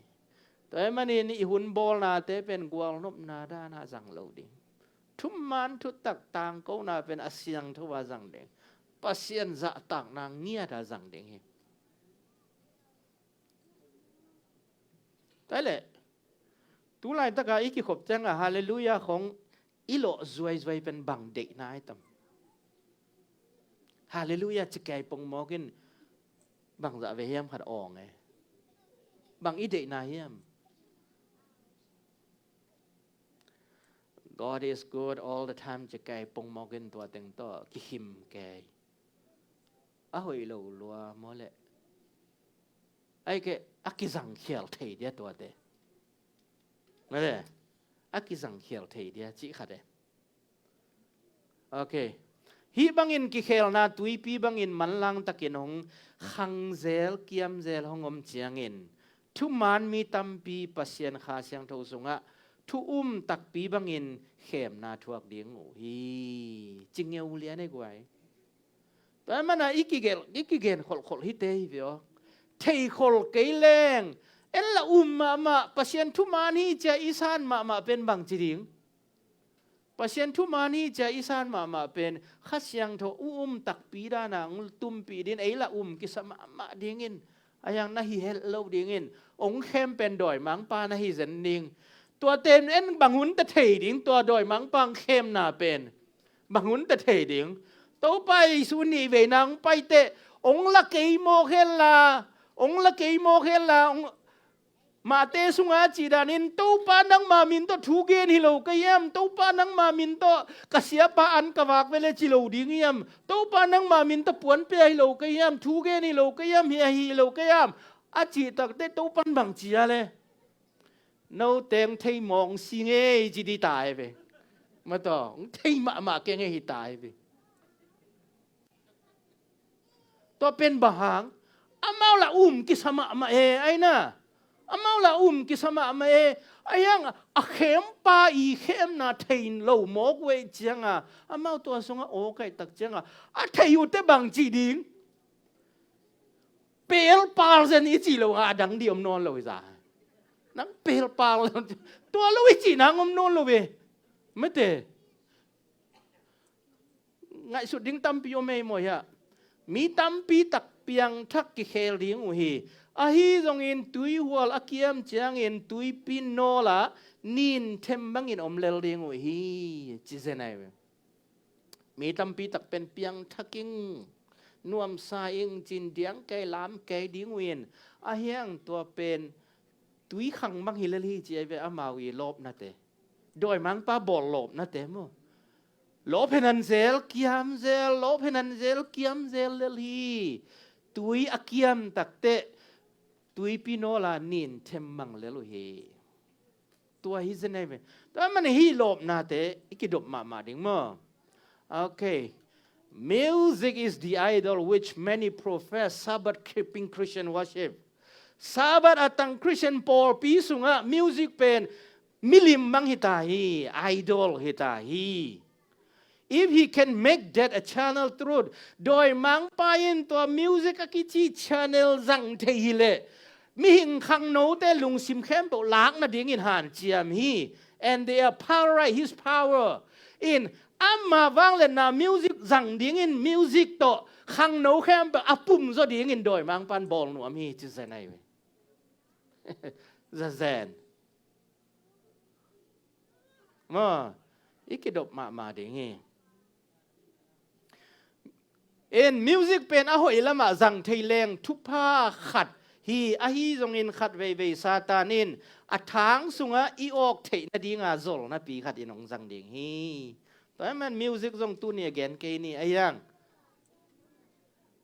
Tua ahih manin i hun bawlnate pen gualnopna danah zang lo ding. Thuman thutak tangkona pen a siangtho a zang ding. Pasian zahtakna ngiat a zang ding hi. Tua leh tu laitaka i kikhop cianga Halleluiah khong i lawh zuaizuai pen bang deihna ai tam? Halleluiah ci kei pongmawk in bang zah ve hiam khat awng e. Bang i deihna hiam? God is good all the time ci kei pongmawk in tua teng tawh kikhim kei. A hoih lo lua maw leh? Ai ke a kizangkhial thei dia tuate. Mate, a kizangkhial thei dia cih khat e. Ok. Hih bangin kikhelna tuipi bangin manlang takin hong khangzel kiamzel hong om ciangin thuman mi tampi Pasian Kha Siangtho sungah thu um takpi bangin khemna thuak ding uh hi. Ci ngeu lian e guai. Tua mana i kigen, i kigen kholhkholh hite hi ve aw. Thei khol kei leng en la um mahmah, Pasian thuman hi cia i san mahmah pen bang ci ding? Pasian thuman hi cia i san mahmah pen Kha Siangtho u um takpi dana hong tumpih din ei la um kisa mahmah dingin, a hiang na hi het lo dingin, hong khem pen dawimangpa na hi zen ding. Tua ten en bang hun ta thei ding, tua dawimangpa hong khemna pen bang hun ta thei ding. Topa Jesu nih veina hong paiteh hong la kei mawk hen la, hong la kei mawk hen la, hong Mate sunga cih danin, Topa nangma min tawh thu gen hi lo ka hiam? Topa nangma min tawh ka siapa an ka vak vele ci lo ding hiam? Topa nangma min tawh puanpia hi lo ka hiam? Thu gen hi lo ka hiam? Hi ahi hi lo ka hiam? A cih takteh Topan bang ci a le? Note hong thei mawng si ngei ci di ta e ve. Mataw, hong thei mahmah kei ngei hi ta e ve. Tua pen bang hang? Amau la um kisa mahmah e, aina. Amau la um kisa mahmah e. A hiang a khempa i khemna thei lo mawk uh e cianga, amau tua sunga aw kaihtak cianga a thei uhte bang cih ding? Pelpal zen i cih lo a dang di om nawn lo i za. Nang pelpal tua lo i cih nang om nawn lo ve. Mate. Ngaihsut ding tampi om ei maw hiah? Mi tampi tak piangthak kikhel ding uh hi. Ahi zongin tuihual a kiam ciangin tuipi nawlah ninthem bangin om lel ding uh hi, ci zen ai ve. Mi tampi tak pen piangthak ing, nuamsa ing cin diang kei lam kei ding uh in, a hiang tua pen tui khang bang hi lel hi ci ai ve, amau i lawpnate. Dawimangpa bawl lawpnate maw. Lawphenan zel kiam zel, lawphenan zel kiam zel lel hi. Tui a kiam takte tuipi nawla nin them mang lel uh hi. Tua hi zen ai ve. Tua man hi lawpnate i kidop mahmah ding maw. Okay. Music is the idol which many profess Sabbath keeping Christian worship. Sabbath a tang Christian pawlpi sungah music pen milim bang hi ta hi, idol hi ta hi. If he can make that a channel truth, dawimangpa in tua music a kici channel zang thei hi leh, mihing khangnote lungsim khempeuh lakna dingin hanciam hi. And they are power, right? His power in ama vangliatna music zang dingin music tawh khangno khempeuh a pum zaw dingin dawimangpan bawl nuam hi ci zen ai ve. Zazen. Maw, i kidop mahmah ding hi. In music pen a hoih lamah zang thei leng thupha khat hi, ahi zongin khat veivei Satan in a thang sungah i awk theih nadinga zolnapi khat in hong zang ding hi. Tua man music zong tuni a gen kei ni a hiang.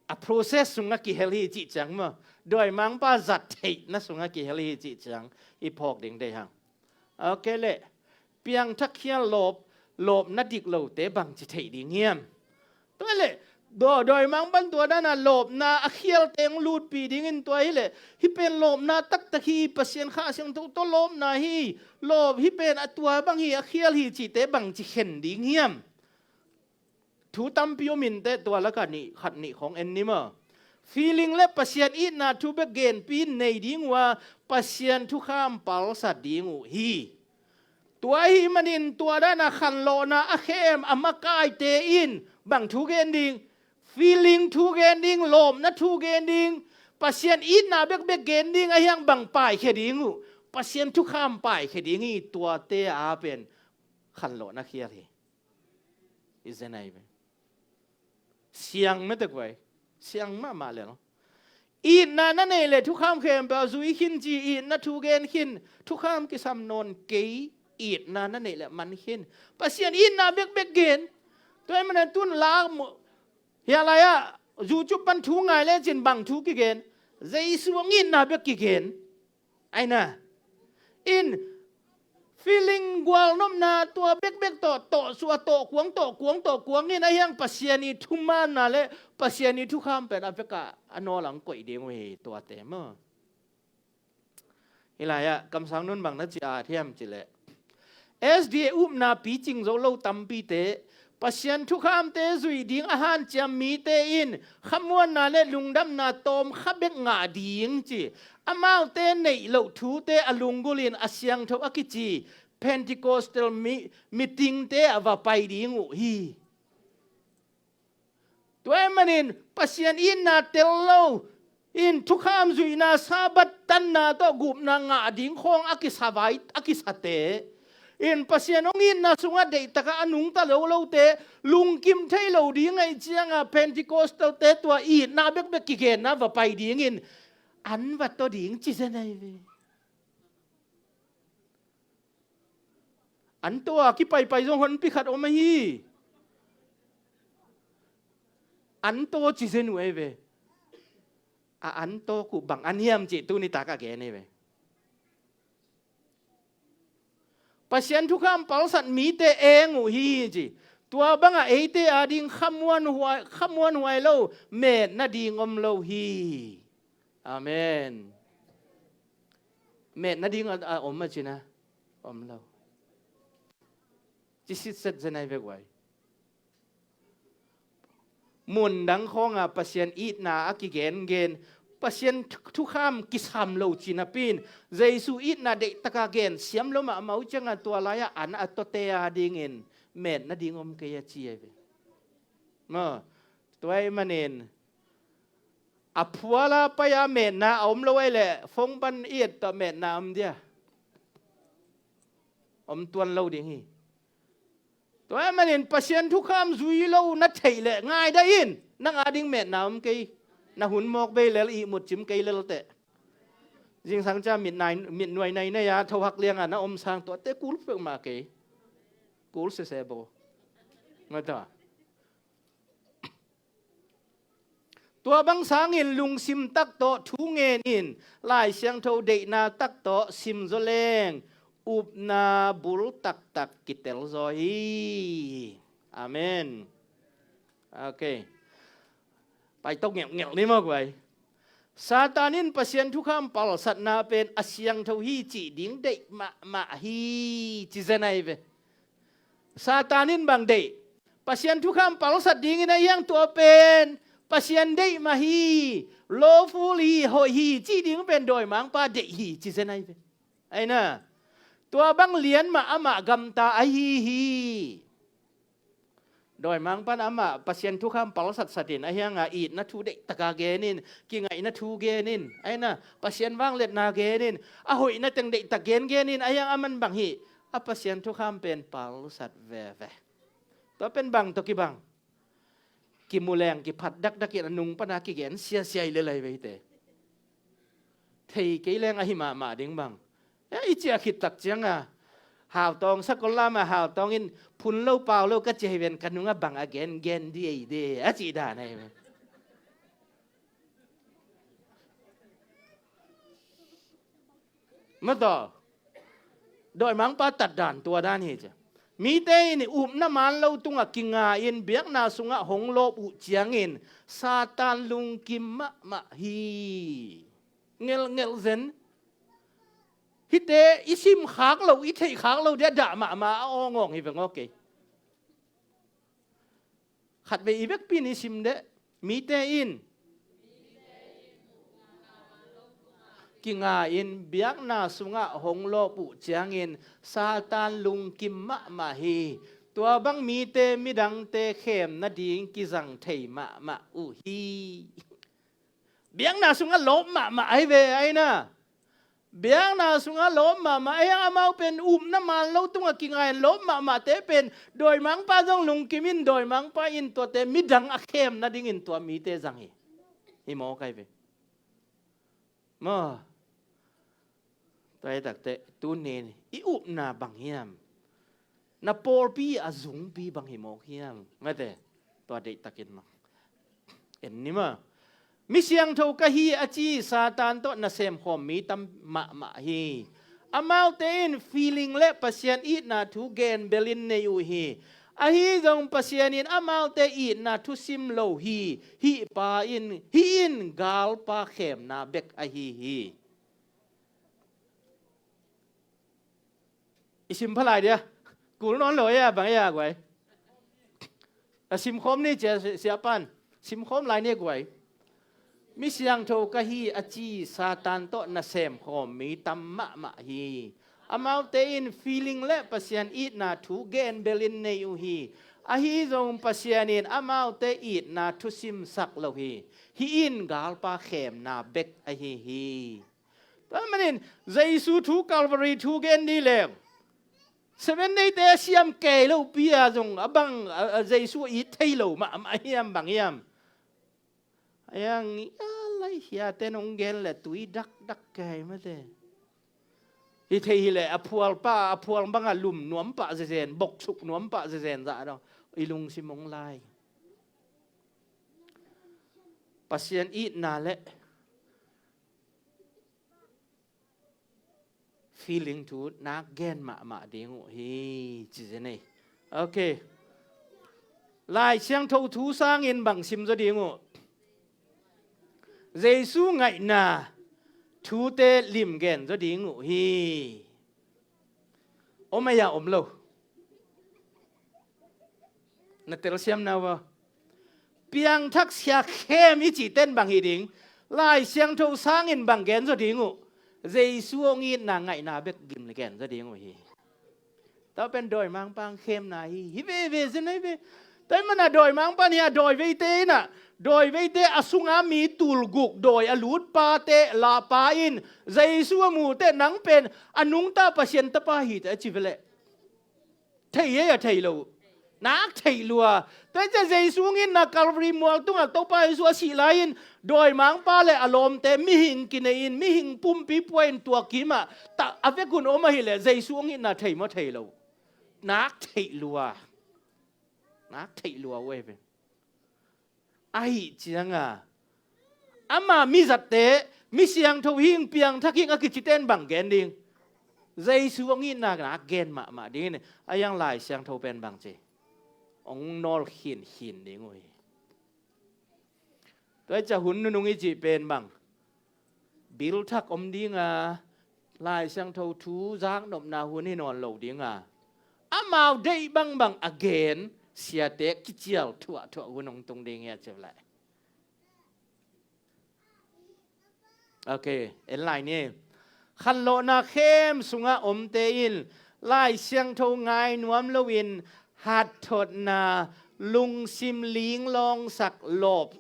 A process sungah kihel hi cih ciang maw. Dawimangpa zat theihna sungah kihel hi cih ciang i phawk ding dei hang. Okay leh, piangthak khial lawp, lawpna dik lote bangci theih ding hiam? Tua leh, daw, dawimangpan tua dana lawpna a khialte hong lutpi dingin tua hi leh, hi pen lawpna taktak hi, Pasian Kha Siangtho tawh lawpna hi, lawp hi pen a tua bang hi, a khial hi cihte bangci khen ding hiam? Thu tampi om inteh tua lakah nih khat nih khawng en ni maw. Feeling le Pasian itna thu bek genpi in nei ding uh a, Pasian thukham palsat ding uh hi. Tua ahih manin tua dana khanlawhna a khem a makaite in bang thu gen ding? Feeling thu gen ding, lawpna thu gen ding, Pasian itna bekbek gen ding a hiang bang paikhia ding uh? Pasian thukham paikhia ding hi. Tuate a pen khanlawhna khial hi. I zen ai ve. Siang mete kuai. Siang mahmah le lo. Itna na neih leh thukham khempeuh a zui khin ci, itna thu gen khin, thukham kisam nawn kei, itna na neih leh man khin. Pasian itna bekbek gen. Tua ahih manin tun lak mu, hia lai-ah YouTube pan thu ngai lecin bang thu kigen? Jesu hong itna bek kigen. Aina. In feeling gualnopna tua bekbek tawh, tawh sua, tawh kuang, tawh kuang, tawh kuang in a hiang Pasian i thumanna le Pasian i thukham pen a vekah a nawl ang koih ding uh hi tuate maw. Hi lai-ah kamsang nun bang na ci a thiam cileh, S D A upna picing zo lo tampite, Pasian thukhamte zui ding a hanciam mite in khamuanna le lungdamna tawm kha bek ngah ding ci. Amaute neih loh thute a lunggulh in a siangtho a kici Pentecostal mi, meetingte a va pai ding uh hi. Tua ahih manin Pasian itna tel lo in thukham zuihna, Sabbath tanna tawh gupna ngah ding khawng a kisavai, a kisate in Pasian hong itna sungah deihtakah a nungta lo lote lungkim thei lo ding ahih cianga Pentecostal-te tua itna bekbek kigenna va pai dingin an va taw ding ci zen ai ve. An taw a kipaipai zong honpi khat om ahi. An taw ci zen uh ei ve. A an taw kuh bang an hiam cih tuni tak a gen ei ve. Pasian thukham palsat mite eng uh hi ci. Tua bangah eite ading khamuan huai, khamuan huai lo, met nading om lo hi. Amen. Met nading a, a om a cina om lo. Ci sitset zenai vek uai. Mundang khawnga Pasian itna a kigengen, Pasian thu-, thukham kisam lo cina pin, Jesu itna deihtaka gen siam lo mahmah uh cianga tua lai-ah an a tawte adingin met nading om kei a ci ai ve. Maw, tua ahih manin a phuala pai-a metna a om lo ai leh, phone pan i et tawh metna om dia? Om tuan lo ding hi. Tua ahih manin Pasian thukham zui lo na theih leh ngaihdah in, nang ading metna om kei. Na hun mawk bei lel, ihmut cim kei lel teh. Zingsang cia mitnai, mitnuai nainai a thohak lianga na om sang tuate kul peuhmah kei. Kul sese bo. Ngata. Tua bang sangin lungsim tak tawh thu ngen in, Lai Siangtho deihna tak tawh sim zaw leng, upna bul taktak kitel zaw hi. Amen. Ok. Paitok ngelhngelh ni maw guai. Satan in Pasian thukham palsatna pen a siangtho hi cih ding deih mahmah hi, ci zen ahi ve. Satan in bang deih? Pasian thukham palsat dingin a hiang tua pen Pasian deih mah hi, lawful hi, hoih hi, cih ding pen dawimangpa deih hi, ci zen ahi ve. Aina, tua bang lian mah amah gamta ahi hi. Dawimangpan amah Pasian thukham palsatsatin a hianga itna thu deihtaka genin, kingaihna thu genin, aina, Pasian vangliatna genin, a hoihna teng deihtak gengenin, a hiang aman bang hi, a Pasian thukham pen palsat veve. Tua pen bang tawh kibang? Kimuleng kiphat dakdakin a nung pana kigen siasia i lelai veite. Thei kei leng ahi mahmah ding bang. E, i ciah khittak cianga Hautawng sakol lama Hautawng in phun lo pau lo ka ciah hi ven, ka nunga bang a gen gen di ei de a cih dan ahi ve. Mataw, dawimangpa tatdan tua dan hi cia. Mite in upna man lo tungah kinga in biakna sungah hong lawp uh ciangin Satan lungkim mahmah hi. Ngelhngelh zen. Hihte i sim khak lo, i theih khak lo dia dah mahmah a awngawng hi veng aw kei. Khatvei i vekpi ni sim deh. Mite in kinga in biakna sungah hong lawp uh ciangin Satan lungkim mahmah hi. Tua bang mite midangte khem nading kizang thei mahmah uh hi. Biakna sungah lawp mahmah ahi ve aina. Biakna sungah lawp mahmah ahi a, amau pen upna man lo tungah kinga in lawp mahmahte pen dawimangpa zong lungkim in, dawimangpa in tuate midang a khem nadingin tua mite zang hi. Hi maw kai ve? Maw? Tua hi takte, tunin i upna bang hiam? Na pawlpi a zungpi bang hi mawk hiam? Ngate, tua deihtakin mang. En ni ma. Mi siangtho ka hi a ci Satan tawh nasem khawm mi tam mahmah hi. Amaute in feeling le Pasian itna thu gen belin nei uh hi. Ahi zong Pasian in amaute itna thu sim lo hi. Hih pa in, hih in galpa khemna bek ahi hi. I sim pha lai dia. Kul nawn lo ia, bang ia guai. A sim khawm ni cia si-, siapan. Sim khawm lai ni guai. Mi siangtho ka hi a ci Satan tawh nasem khawm mi tam mahmah hi. Amaute in feeling le Pasian itna thu gen belin nei uh hi. Ahi zong Pasian in amaute itna thu simsak lo hi. Hih in galpa khemna bek ahi hi. Tua manin Jesu thu Calvary thu gen ni leng, Seven Day te a siam kei lo pi a zong a bang a, a Jesu a it thei lo mahmah hiam bang hiam? A hiang i a lai hia te nong gen le tui dakdak kei mate. Hi thei hi le a phual pa, a phual banga lum nuam pah zezen, boksuk nuam pah zezen zah dong i lungsim hong lai. Pasian itna le feeling thu nak gen mahmah ding uh hi, ci zen ei. Ok. Lai Siangtho thu sangin bang sim zaw ding uh? Jesu ngaihna thute lim gen zaw ding uh hi. Om a ia om lo. Na telsiam na uh a. Piangthak sia khem i cih ten bang hi ding? Lai Siangtho sangin bang gen zaw ding uh? Jesu hong itna ngaihna bek gim le gen zaw ding uh hi. Tua pen dawimangpa khemna hi, hi veve zen ahi ve. Tua hi mana dawimangpa ni a dawi veite in a, dawi veite a sunga mi tulguk dawi a lutpate lahpa in Jesu a mute nang pen a nungta Pasian tapa hi te a ci ve leh. Thei ei a thei lo. Nak theih lua. Tua ciang Jesu hong itna Calvary mual tungah Topa Jesu a sih lai-in dawimangpa le a lawmte mihing kinei-in, mihing pumpi pua-in tua kimah ta a vekun om ahileh Jesu hong itna thei maw, thei lo? Nak theih lua. Nak theih lua uh ei ve. Ahi cianga ama mizatte, mi siangtho hing, piangthak hing a kicite in bang gen ding? Jesu hong itna nak gen mahmah ding in, a iang Lai Siangtho pen bang ci? Hong nawl khinkhin ding uh hi. Tua hi ciang hun nunung i cih pen bang? Bil thak om dinga, Lai Siangtho thu zaknopna hun hi nawn lo dinga, amau deih bangbang a gen siate kicial thuahthuah hun hong tung ding hi a ci uh lai. Ok, en lai ni. Khanlawhna khem sungah omte in Lai Siangtho ngai nuam loin hatthotna, lungsim linglawngsak, lawp,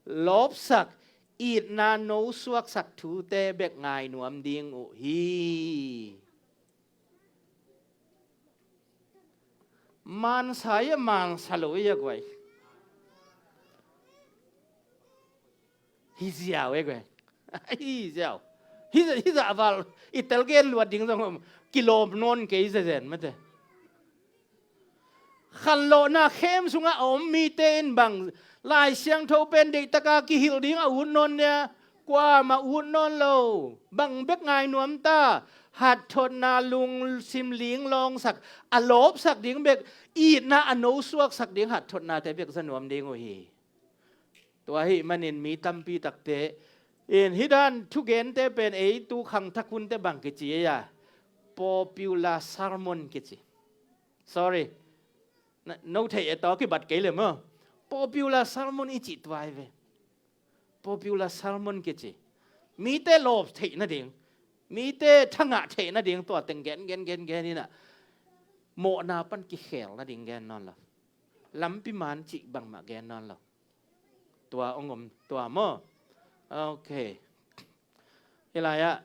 lawpsak, itna nosuaksak thute bek ngai nuam ding uh hi. Mansa ia, mansa lo ia guai. Hi ziau e guai. Hi ziau. Hi, hi za val. I tel gen luat ding zong kilawm nawn kei zezen mate. Khanlawhna khem sungah a om mite in bang Lai Siangtho pen deihtaka kihilh ding a ut nawn nia, kuamah ut nawn lo. Bang bek ngai nuam ta? Hatthotna, lungsim linglawngsak, a lawpsak ding bek, itna a nosuaksak ding hatthotnate bek za nuam ding uh hi. Tua ahih manin mi tampi takte in hih dan thugente pen ei tu khangthak hunte bang kici ei a? Popular sermon kici. Sorry. Na, no theih e, tawh kibat kei le maw. Popular sermon i cih tua hi ve. Popular sermon kici. Mite lawp theih nading, mite thangah theih nading tua teng gen, gen, gen, gen inah mawhna pan kikhel nading gen nawn lo. Lampi man cih bangmah gen nawn lo. Tua hong om, tua maw? Ok. Hih lai-ah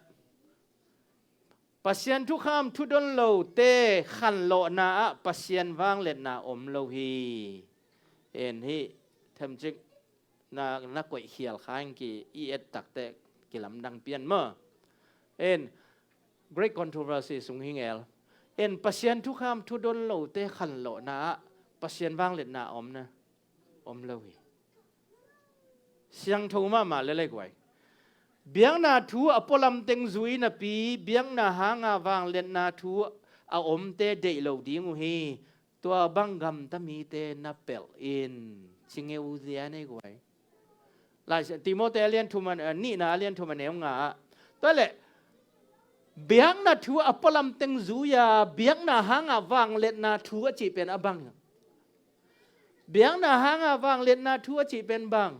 Pasian thukham thudon lote khanlawhna ah Pasian vangliatna om lo hi. En hih themcik na, na koih khial kha in ki i et takte kilamdang pian maw? En Great Controversy sung hi ngel. En Pasian thukham thudon lote khanlawhna ah Pasian vangliatna om na, om lo hi. Siangtho mahmah le lei guai. Biakna thu a pualam teng zui napi, biakna hanga vangliatna thu a omte deih lo ding uh hi. Tua bang gamta mite na pelh in. Ci ngeu zia nei guai. Lai Siang, Timothy a lian thum a, eh, nihna a lian thum a neu nga ah. Tua leh, biakna thu a pualam teng zui a, biakna hanga vangliatna thu a cih pen a bang? Biakna hanga vangliatna thu a cih pen bang?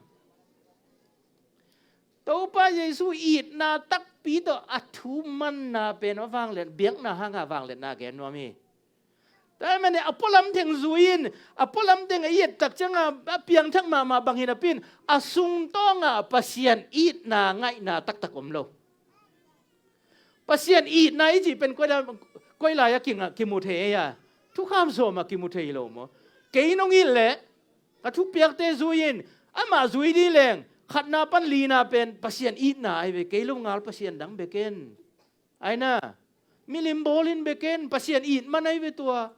Topa Jesu itna takpi tawh a thu manna pen a vangliat, biakna hanga vangliatna gen nuam hi. Tua ahih manin a pualam teng zui in, a pualam teng a i et tak cianga a piangthak mahmah bang hi napi in, a sungtawnga Pasian itna ngaihna taktak om lo. Pasian itna i cih pen koi lai, koi lai-ah kinga, kimu thei ei a? Thukham sawmah kimu thei lo maw? Kei nong it leh ka thupiakte zui in, amah zui ding leng, khatna pan lina pen Pasian itna ahi ve, kei lo ngal Pasian dang bek in. Aina, milim bawlin bek in, Pasian it man ahi ve tua.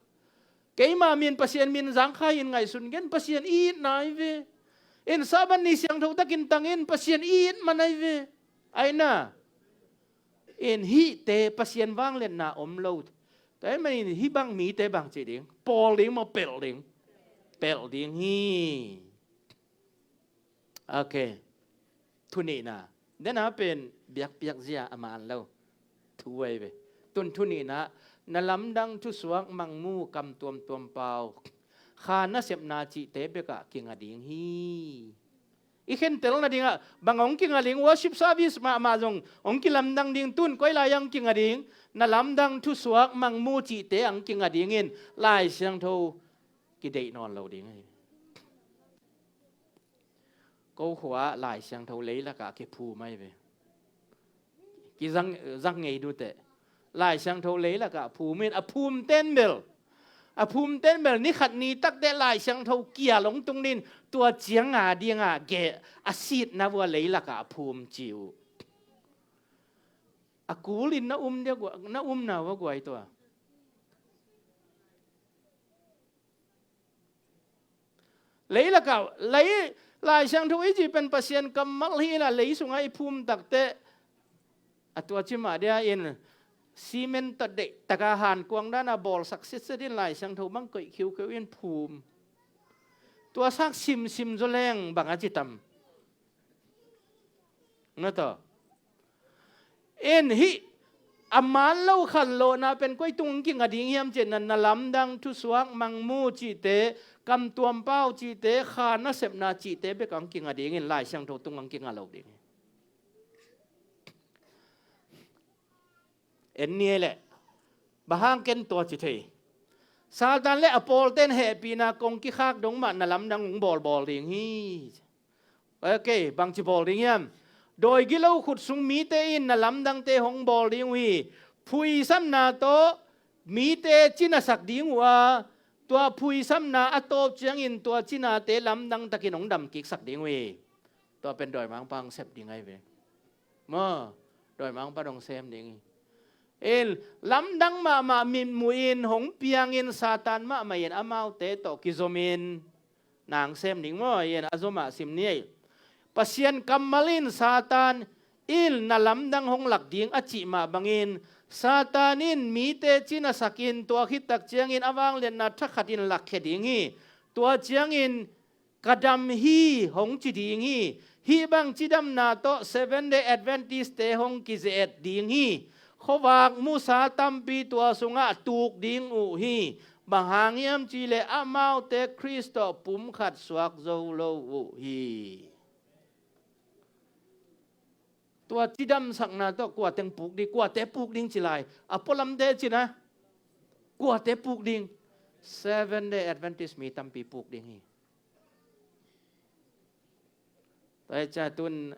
Keima min Pasian min zangkhai in ngaihsun gen, Pasian itna ahi ve. In Sabbath ni siangtho takin tangin, Pasian it man ahi ve. Aina, in hihte Pasian vangliatna om lo. Tua ahih manin hih bang mite bang ci ding? Pawl ding maw, pelh ding? Pelh ding hi. Ok. Thu nihna. Dena pen biakpiak zia a man lo thu ahi ve. Tun thu nihna, na lamdang thusuak mangmu kam tuamtuam pau, kha nasepna cihte bekah kinga ding hi. I khentel nadingah bang hong kinga ding? Worship service mahmah zong hong kilamdang ding. Tun koi lai-ah hong kinga ding? Na lamdang thusuak mangmu cihte hong kinga dingin Lai Siangtho kideih nawn lo ding hi. Ko khua-ah Lai Siangtho leilakah kiphum ahi ve. Kizang, zang ngei duteh. Lai Siangtho leilakah phum in, a phum ten bel A phumten bel ni khat ni takte Lai Siangtho kial hong tung ding, tua ciang a dingah geh a sitna vua leilakah a phum ci uh. A kulin na um dia gua-, na umna vua guai tua. Leilakah, lei, Lai Siangtho i cih pen Pasian kammal hi inah lei sungah i phum takte a tua ci mah dia in cement tawh deih taka hankuang dana bawlsak sitset in Lai Siangtho bang koih khiukheu in phum. Tua sak simsim zaw leng bang a ci tam. Na tawh. In hih a man lo khanlawhna pen koi tung ang kinga ding hiam cih na, na lamdang, thusuak, mangmu cihte, kamtuam pau cihte, kha nasepna cihte bek ang kinga dingin Lai Siangtho tung ang kinga lo ding hi. En ni ei leh. Bang hang ken tua ci thei. Satan le a pawlten hehpihna kong kikhak dong mah na lamdang hong bawlbawl ding hi. Ok, bangci bawl ding hiam? Dawi gilo khut sung mite in na lamdangte hong bawl ding uh hi. Phuisamna tawh mite cinasak ding uh a, tua phuisamna a tawp ciangin tua cinate lamdang takin hong damkiksak ding uh hi. Tua pen dawimangpa hong sep ding ahi ve. Maw, dawimangpa dong sem ding hi. In, lamdang mahmah mitmuhin hong piangin Satan mahmah in amaute tawh kizomin nang sem ding maw, in a zomah sim ni ei. Pasian kammal in Satan in na lamdang hong lak ding a cih mah bangin Satan in mite cinasakin tua khittak ciangin a vangliatna thakhatin lakkhia ding hi. Tua ciangin ka dam hi hong ci ding hi. Hih bang cidamna tawh Seven Day Adventist-te hong kize-et ding hi. Khuavak musa tampi tua sungah tuk ding uh hi. Bang hang hiam cihleh amaute Khrist tawh pumkhat suak zo lo uh hi. Tua cidamsakna tawh kuateng puk ding, kuate puk ding ci lai. A pualamte cina kuate puk ding. Seven Day Adventist mi tampi puk ding hi. Tua hi cia tun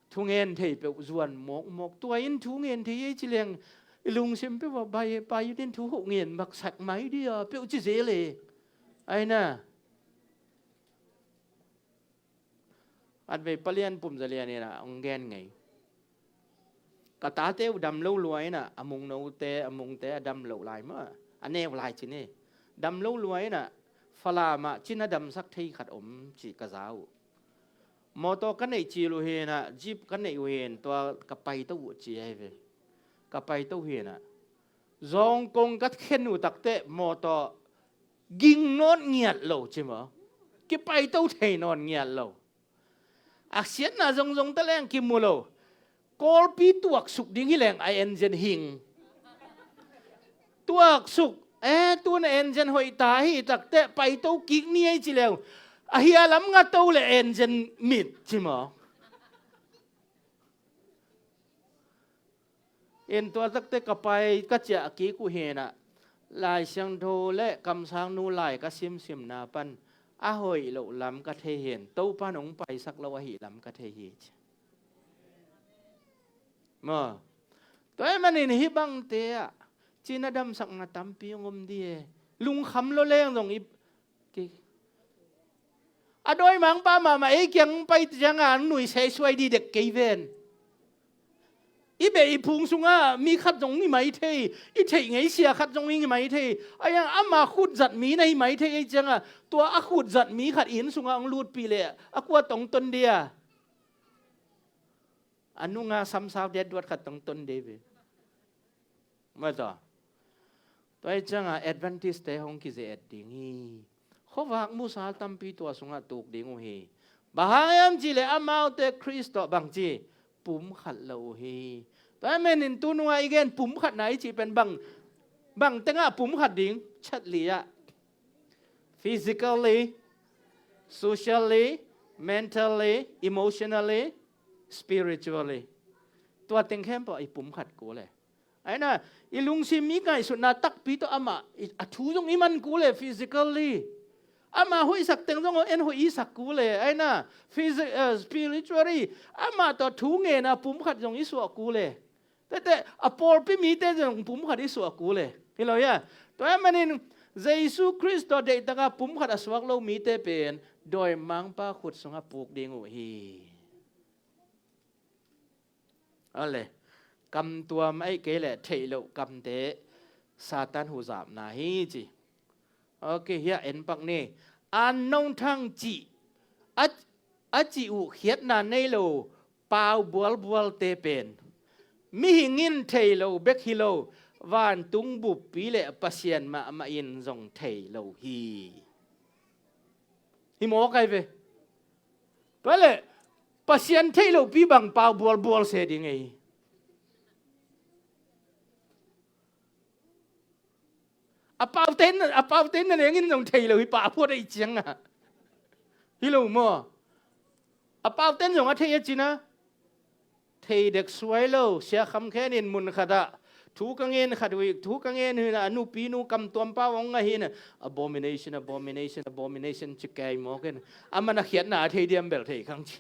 thungen thei peuh zuan mawkmawk. Tua in thungen thei ei ci leng i lungsim peuh a bai, pai din thu hoh ngen maksak mai dia peuh ci zel e. Aina. Atvei palian pumzalian inah hong gen ngei. Ka tate uh dam lo lua inah a mungnote, a mungte a dam loh lai maw, a neu lai cin hi. Dam lo lua inah Falam ah cina damsak thei khat om cih ka za uh. Mawtaw ka neih cil uh hinah, jeep ka neih uh hin, tua ka paito uh ci ahi ve. Ka paito hinah zawngkong ka khen uh takteh mawtaw ging nawn ngiat lo ci maw. Kipaito thei nawn ngiat lo. A siatna zongzong ta leng kimu lo. Kawlpi tuaksuk ding hi leng a engine hing. Tuaksuk, eh, tun a engine hoih ta hi takteh paito kik ni ei ci leu. A hia lam nga to le engine mit ci maw. In tua takte ka pai ka ciah kik uh hinah Lai Siangtho le kamsangnu lai ka simsimna pan a hoih loh lam ka thei hin, Topa nong paisak lo ahi lam ka thei hi ci. Maw. Tua ahih manin hih bangte ah cina damsakna tampi hong om di e. Lungkham lo leng zong i Ki-, a dawimangpa mahmah ei kiang pai cianga nuisei suai di dek kei ven. I beh i phung sungah mi khat zong i mai thei, i theih ngeisia khat zong i mai thei. A yang ama khutzat mi na hi mai thei ei cianga tua a khutzat mi khat inn sungah hong lutpih leh a kua tong ton dia. A nunga samsau dia duat khat tong ton dia ve. Mata. Tua hi cianga Adventist-te hong kize-et ding hi. Khuavak musa tampi tua sungah tuk ding uh hi. Bang hang hiam cihleh amaute Khrist tawh bangci pumkhat lo uh hi. Tua hi manin tu nungah i gen pumkhatna i cih pen bang, bang tengah pumkhat ding, chatli ah. Physically, socially, mentally, emotionally, spiritually. Tua teng khempeuh i pumkhat kul e. Aina, i lungsim i ngaihsutna takpi tawh amah, i, a thu zong i man kul e physically. Amah hoihsak teng zong en hoih i sak kul e. Aina, physi-, eh, spiritually, amah tawh thu ngenna pumkhat zong i suah kul e. Tete, a pawlpi mite zong pumkhat i suah kul e. Hi lo hia? Tua ahih manin, Jesu Khrist tawh deihtaka pumkhat a suak lo mite pen dawimangpa khut sungah puk ding uh hi. Ale, kamtuam aih kei leh theih loh kamte Satan huhzapna hi ci. Ok, hiah en pak ni. An nong thang cih a, a cih uh khiatna nei lo pau bualbualte pen mihing in thei lo bek hi lo, vantung buppi le Pasian mahmah in zong thei lo hi. Hi mawk ai ve. Tua leh Pasian theih lohpi bang pau bualbual se ding ei. A paute in, a paute in na lengin zong thei lo hi, pau phuat a i cianga. Hi lo maw? A paute in zong a thei a cina. Thei dek suai lo, Sia Kham Khen in mun khatah thu ka ngen khat uh, thu ka ngen uh hi a, a nupinu kamtuampa hong ngah hi a, abomination, abomination, abomination ci kei mawk in. A man a khiatna a thei diam bel thei khang ci.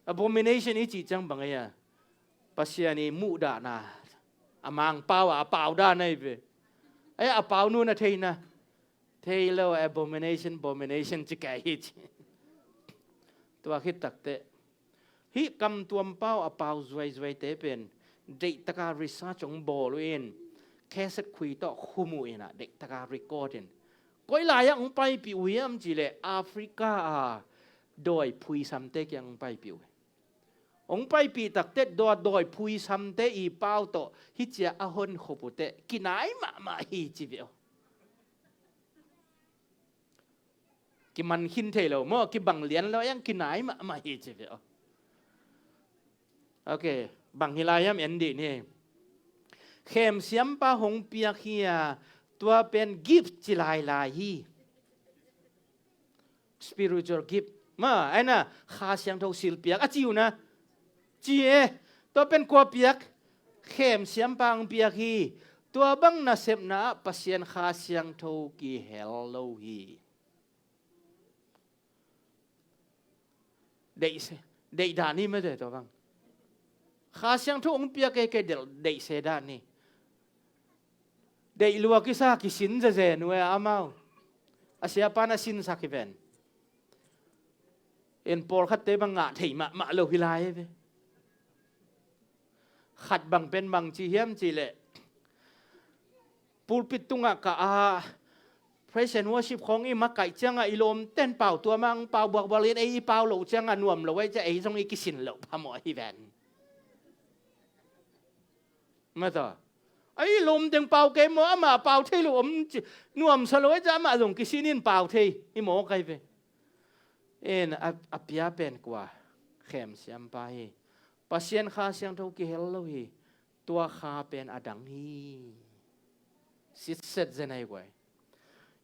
Abomination i cih ciang bang ei a? Pasian i muhdahna, a mangpau a, a pau dan ahi ve. Ai, a pau nun a theihna. Thei lo, abomination, abomination ci kei hi ci. Tua khit takteh hih kamtuam pau a pau zuaizuaite pen deihtaka research hong bawl uh in, cassette khui tawh khum uh in a, deihtaka record in. Koi lai-ah hong paipih uh hiam cih leh Africa a dawi phuisamte kiang hong paipih uh hi. Hong paipih takteh dawi, dawi phuisamte i pau tawh hih cia a honkhop uh teh kinai mahmah hi ci ve aw. Kiman khin thei lo maw, kibang lian lo iang kinai mahmah hi ci ve aw. Ok, bang hi lai hiam en dih ni. Khem siampa hong piak hi a, tua pen gift ci lailai hi. Spiritual gift. Ma, ai na, Kha Siangtho silpiak a ci uh na. Ci e, tua pen kua piak? Khem siampa hong piak hi. Tua bang nasepna ah Pasian Kha Siangtho kihel lo hi. Deih se, deih dah ni mete tua bang. Kha Siangtho hong piak kei kei deih, deih se dah ni. Deih lua kisa kisin zeze nu e amau. A siapa na sinsak hi ven. En pawlkhatte bang ngah thei mahmah lo hi lai e ve. Khat bang pen bang ci hiam cih leh pulpit tungah ka a praise and worship khawng i makaih ciangah i lawmten pau tua mang pau buakbuak in ei i pau loh ciangah nuam lo ei ciah ei zong i kisin loh phamawh hi ven. Mata. Ai lawm deng pau kei maw, amah pau thei lo om ci, nuamsa lo ei ciah amah zong kisin in pau thei hi mawk ai ve. En a, a pia pen kua? Khem siampa hi. Pasian Kha Siangtho kihel lo hi. Tua kha pen a dang hi. Sitset zen ai guai.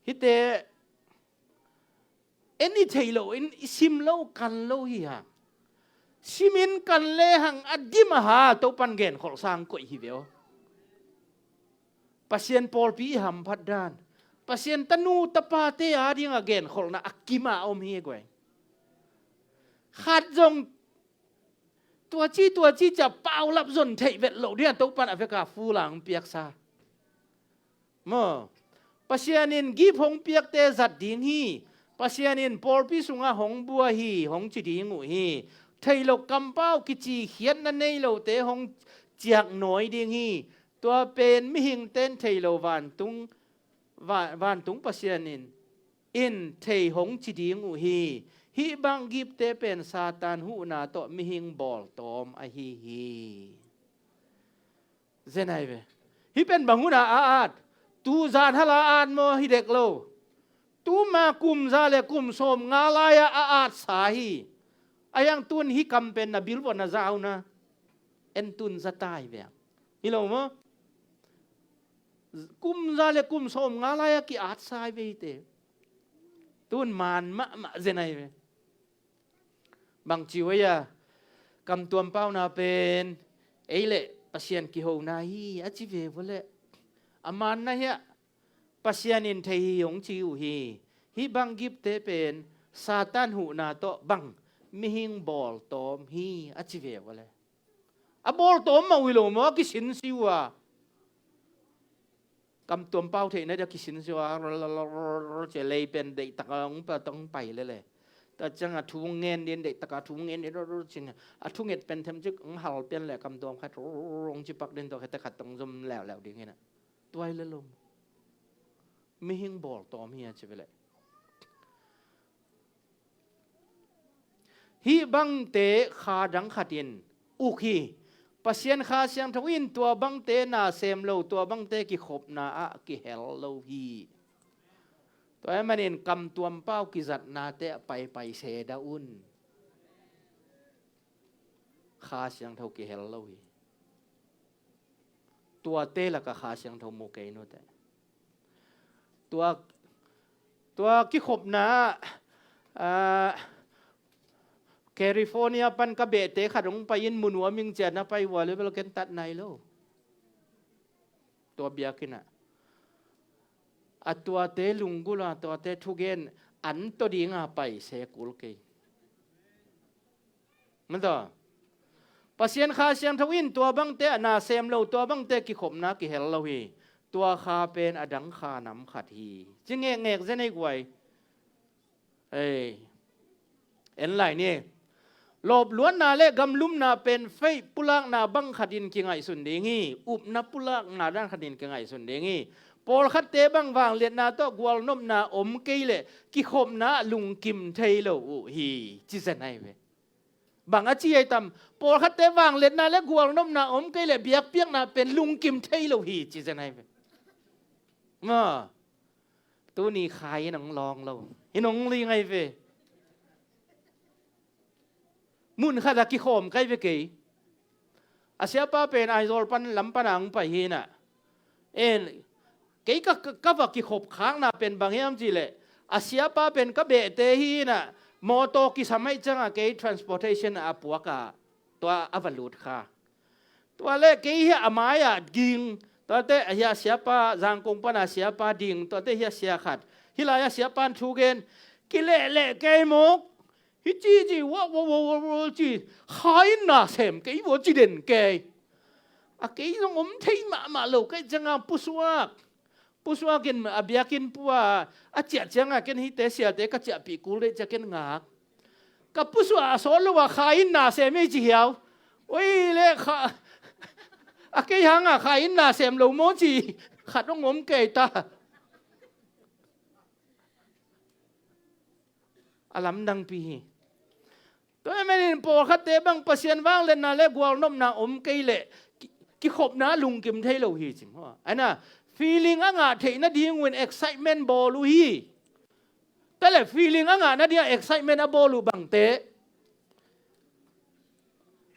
Hite en i thei lo in i sim lo kan lo hi hang. Simin kan le hang a dim a ha Topan genkholh sang koih hi ve aw. Pasian pawlpi i hamphat dan, Pasian tanu tapate a dinga genkholhna a kima om hi guai. Khat zong tua ci tua ci cia paulap zon theih vet loh dinga Topan a veka fulang piaksa. Maw, Pasian in gift hong piakte zat ding hi. Pasian in pawlpi sungah hong bua hi, hong ci ding uh hi. Theih loh kampau kici khiatna nei lote hong ciak nawi ding hi. Tua pen mihingten theih loh vantung, va-, vantung Pasian in, in thei hong ci ding uh hi. Hih bang giftte pen Satan huhna tawh mihing bawltawm ahi hi. Zen ai ve. Hih pen bang hunah a at? Tu zan hala at maw hi dek lo. Tuma kum za le kum sawm nga lai-ah a atsa hi. A hiang tun hih kam pen na bilbawh na zauna en tun za tai ve. Hi lo maw? Kum za le kum sawm nga lai-ah ki atsa hi ve hite. Tun man mahmah zen ai ve. Bangci uh ei a, kamtuam pauna pen ei le Pasian kihona hi a ci ve vua leh, a manna hiah Pasian in thei hi hong ci uh hi. Hih bang giftte pen Satan huhna tawh bang mihing bawltawm hi a ci ve vua leh, a bawltawm mah uh hi lo maw, a kisin si uh a. Kamtuam pau theihna dia kisin sua, cia lei pen deihtak a hong pa tong pai lele. Tua ciang a thu ngen din, deihtak a thu ngen din, cin a thunget pen them cik hong hal pian le kamtuam khat hong cipak din, tua khete khat tong zom leuleu ding hi na. Tuai le lom. Mihing bawl tawm hi a ci ve le. Hih bangte kha dang khat in uk hi. Pasian Kha Siangtho in tua bangte na sem lo, tua bangte kikhopna ah kihel lo hi. Tua ahih manin kamtuam pau kizatnate ah paipai seda un. Kha Siangtho kihel lo hi. Tuate lakah Kha Siangtho mu kei nute. Tua, tua kikhopna ah, California pan ka behte khat hong pai in, munuam ing cian a pai ua le bel ken tat nai lo. Tua biakinn ah a tuate lunggulh a, tuate thugen an tawh dinga pai se kul kei. Mata Pasian Kha Siangtho in tua bangte a na sem lo, tua bangte kikhopna kihel lo hi. Tua kha pen a dang kha nam khat hi. Ci ngekngek zen ei guai. Ei, en lai ni. Lawpluatna le gamlumna pen faith pulakna bang khatin kingaihsun ding hi. Upna pulakna dan khatin kingaihsun ding hi. Pawlkhatte bang vangliatna tawh gualnopna om kei le kikhopna lungkim thei lo uh hi. Ci zen ai ve. Bang a ci ai tam. Pawlkhatte vangliatna le gualnopna om kei le biakpiakna pen lungkim thei lo hi. Ci zen ai ve. Ma. Tuni khai in hong lawng lo. Hin hong ling ai ve. Mun khat a kikhawm kai ve kei. A siapa pen Aizawl pan lam pan a hong pai hi na. En, kei ka, ka, ka va kikhop khakna pen bang hiam cih leh a siapa pen ka behte hi na. Mawtaw kisam aih ciangah kei transportation a puak a tua a va lut kha. Tua le kei hi a mai-ah ding, tuate a hi a siapa, Zangkong pana siapa ding, tuate hi a sia khat. Hih lai-ah siapa in thu gen, kilehleh kei mawk. Hih ci ci, wa, wa, wa, wa, wa, ci. Kha in na sem kei vua ci den kei. A kei zong om thei mahmah lo, kei ciangah pusuak. Pusuak in a biakinn pua a ciah ciangah ken hihte siate ka ciahpih kul dei ciah ken ngak. Ka pusuak a sawt lo a kha in na sem ei ci hiau. Oi le kha a kei hangah kha in na sem lo maw ci khat hong om kei ta. A lamdangpi hi. Tua ahih manin pawlkhatte bang Pasian vangliatna le gualnopna om kei leh ki, kikhopna lungkim thei lo hi cim. Aina feeling a ngah theih nadingun excitement bawl uh hi. Tua le feeling a ngah nadinga excitement a bawl uh bangte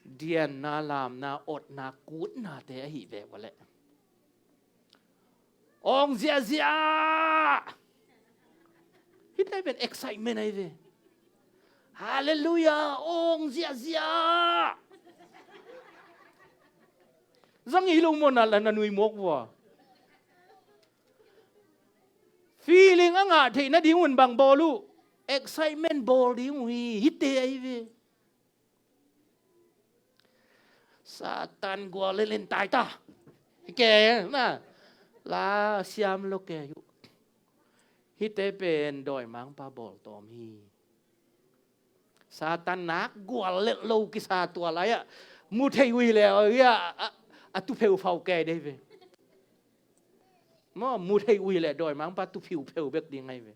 dianna, lamna, otna, kutnate ahi ve ua leh. Awng ziahziah. Hihte pen excitement ahi ve. Halleluiah, awng ziahziah. Zang hi lo maw na la na nui mawk vua. Feeling a ngah theih nadingun bang bawl uh. Excitement bawl ding uh hi. Hihte ahi ve. Satan gual lelin tai ta. Ke na la siam lo ke yu. Hihte pen dawimangpa bawl tawm hi. Satan nak gual lel lo kisa tua lai-ah mu thei uh hi le a, a, a tupheu fau ke dei ve. Maw, mu thei uh hi le dawimangpa tupheu pheu bek ding ahi ve.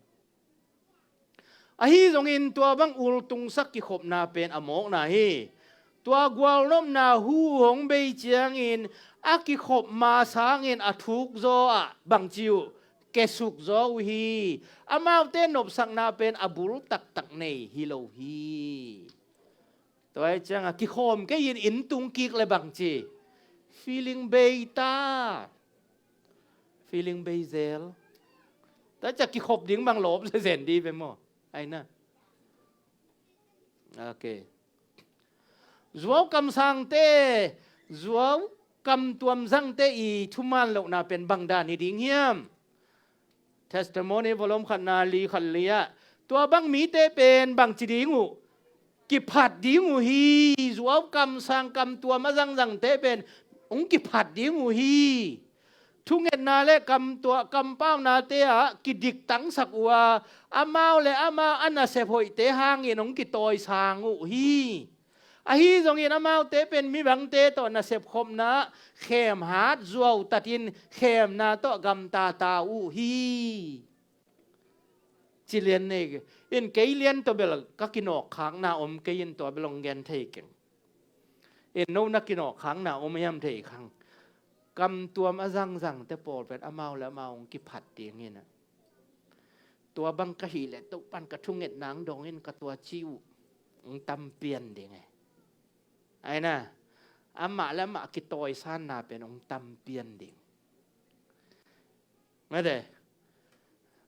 Ahi zongin tua bang ultungsak kikhopna pen a mawkna hi. Tua gualnopna hu hong bei ciangin a kikhop ma sangin a thuk zaw ah bangci uh, kesuk zaw uh hi. Amaute nopsakna pen a bul taktak nei hi lo hi. Tua hi ciangah kikhawm kei in inn tung kik le bangci feeling bei ta. Feeling bei zel. Tua ciah kikhop ding bang lawp zezen di ve maw? Aina. Ok. Zuau kamsangte, zuau kamtuam zangte i thuman lohna pen bang dan hi ding hiam? Testimony volume khatna li khat li ah tua bang mite pen bangci ding uh? Kiphat ding uh hi. Zuau kamsang kamtuam a zangzangte pen hong kiphat ding uh hi. thungetna le kamtuah kampaunate ah kidiktangsak uh a, amau le amau a nasep hoihte hangin hong kitawisang uh hi. Ahi zongin amaute pen mibangte tawh nasep khopna ah khemhat zuautatin khemna tawh gamtata uh hi. Ci lian nei in, kei lian tawh bel ka kinawkkhakna om kei in, tua bel hong gen thei keng. In no na kinawkkhakna om hiam thei khang. Kamtuam a zangzangte pawl pen amau le amau hong kiphat ding hi na. Tua bang ka hih leh Topan ka thungetna hong dong in ka tua ci uh hong tampian ding e. Ai na, amah le amah kitawisanna pen hong tampian ding. Mate.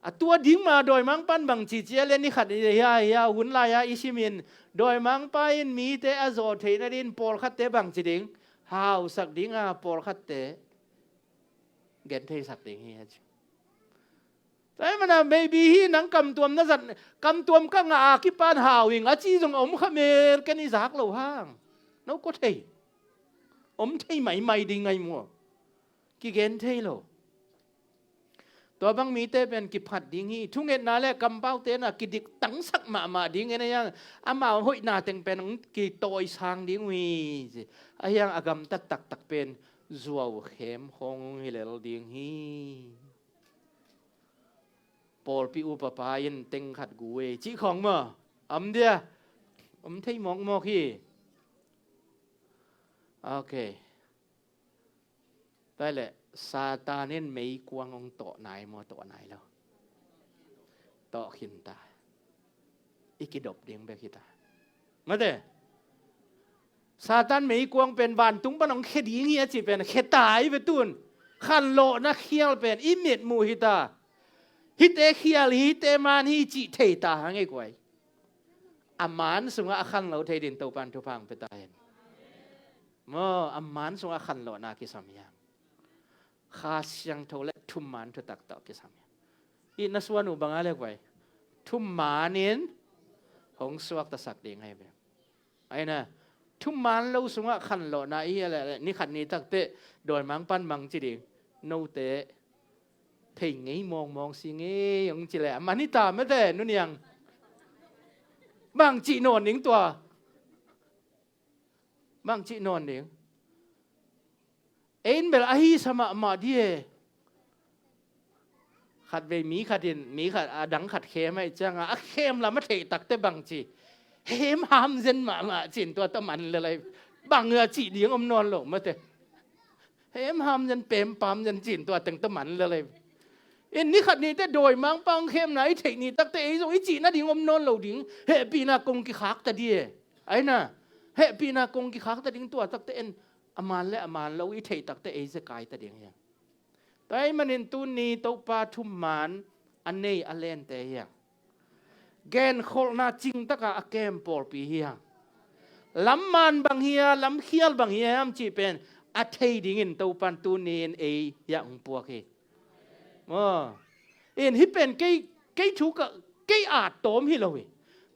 A tua ding ma dawimangpan bangci cia le ni khat hia hia hun lai-a i simin dawimangpa in mite a zawh theihna din pawlkhatte bangci ding, hausak ding a pawlkhatte gentheisak ding hi a ci. Tua hi mana maybe hi nang kamtuam na zat, kamtuam ka ngah a kipan hau ing a ci zong om kha mel ken i zak lo hang. No ko thei. Om thei maimai ding ngai mua. Kigen thei lo. Tua bang mite pen kiphat ding hi. Thungetna le kampaute na kidiktangsak mahmah ding en a hiang, amau hoihna teng pen hong kitawisang ding uh hi. A hiang a gamtat taktak pen zuau khem khong hi lel ding hi. Pawlpi upapa in teng khat gu e cih khong maw? Om dia. Om thei mawkmawk hi. Ok. Tua le Satan in meikuang hong tawh nai maw, tawh nai lo? Tawh khin ta. I kidop ding bek hi ta. Mate. Satan meikuang pen vantung pan hong khia ding hi a ci pen khia ta hi ve tun. Khanlawhna khial pen i mitmuh hi ta. Hihte khial hi, hihte man hi cih thei ta hang ei kuai. A man sungah a khan lo thei din Topan thupha hong pia ta hen. Maw, a man sungah a khanlawhna kisam hiang. Kha Siangtho le thuman thutak tawh kisam hiang. I na suan uh banga le kuai. Thuman in hong suaktasak ding ahi ve. Ai na, thuman lo sungah khanlawhna i hi a le, le, ni khat ni takteh dawimangpan mang ci ding. Note thei ngei mawngmawng si ngei hong ci le a man hi ta mate, nuniang. Bang cih nawn ding tua. Bang cih nawn ding. Ein bel ahi sa mahmah di e. Khatvei mi khat in, mi khat, a dang khat khem ahi cianga, a khem lam a theih takte bang ci. Hem ham zen mahmah cin tua ta man lelai. Bang a cih ding om nawn lo mate. Hem ham zen, pem pam zen cin tua teng ta man lelai. In ni khat ni te dawimangpa hong khemna i theih ni takte ei zong i cih nading om nawn lo ding. Hehpihna kong kikhak ta di e. Ai na, hehpihna kong kikhak ta ding tua takte en a man le a man lo i theih takte ei zekai ta ding hiang. Tua ahih manin tuni Topa thuman a nei a lente hiang. Genkholhna cingtaka a kem pawlpi hiang. Lam man bang hia, lam khial bang hia hiam cih pen a thei dingin Topan tuni in ei hiah hong puak hi. Maw. In hih pen kei, kei thu ka, kei at tawm hi lo hi.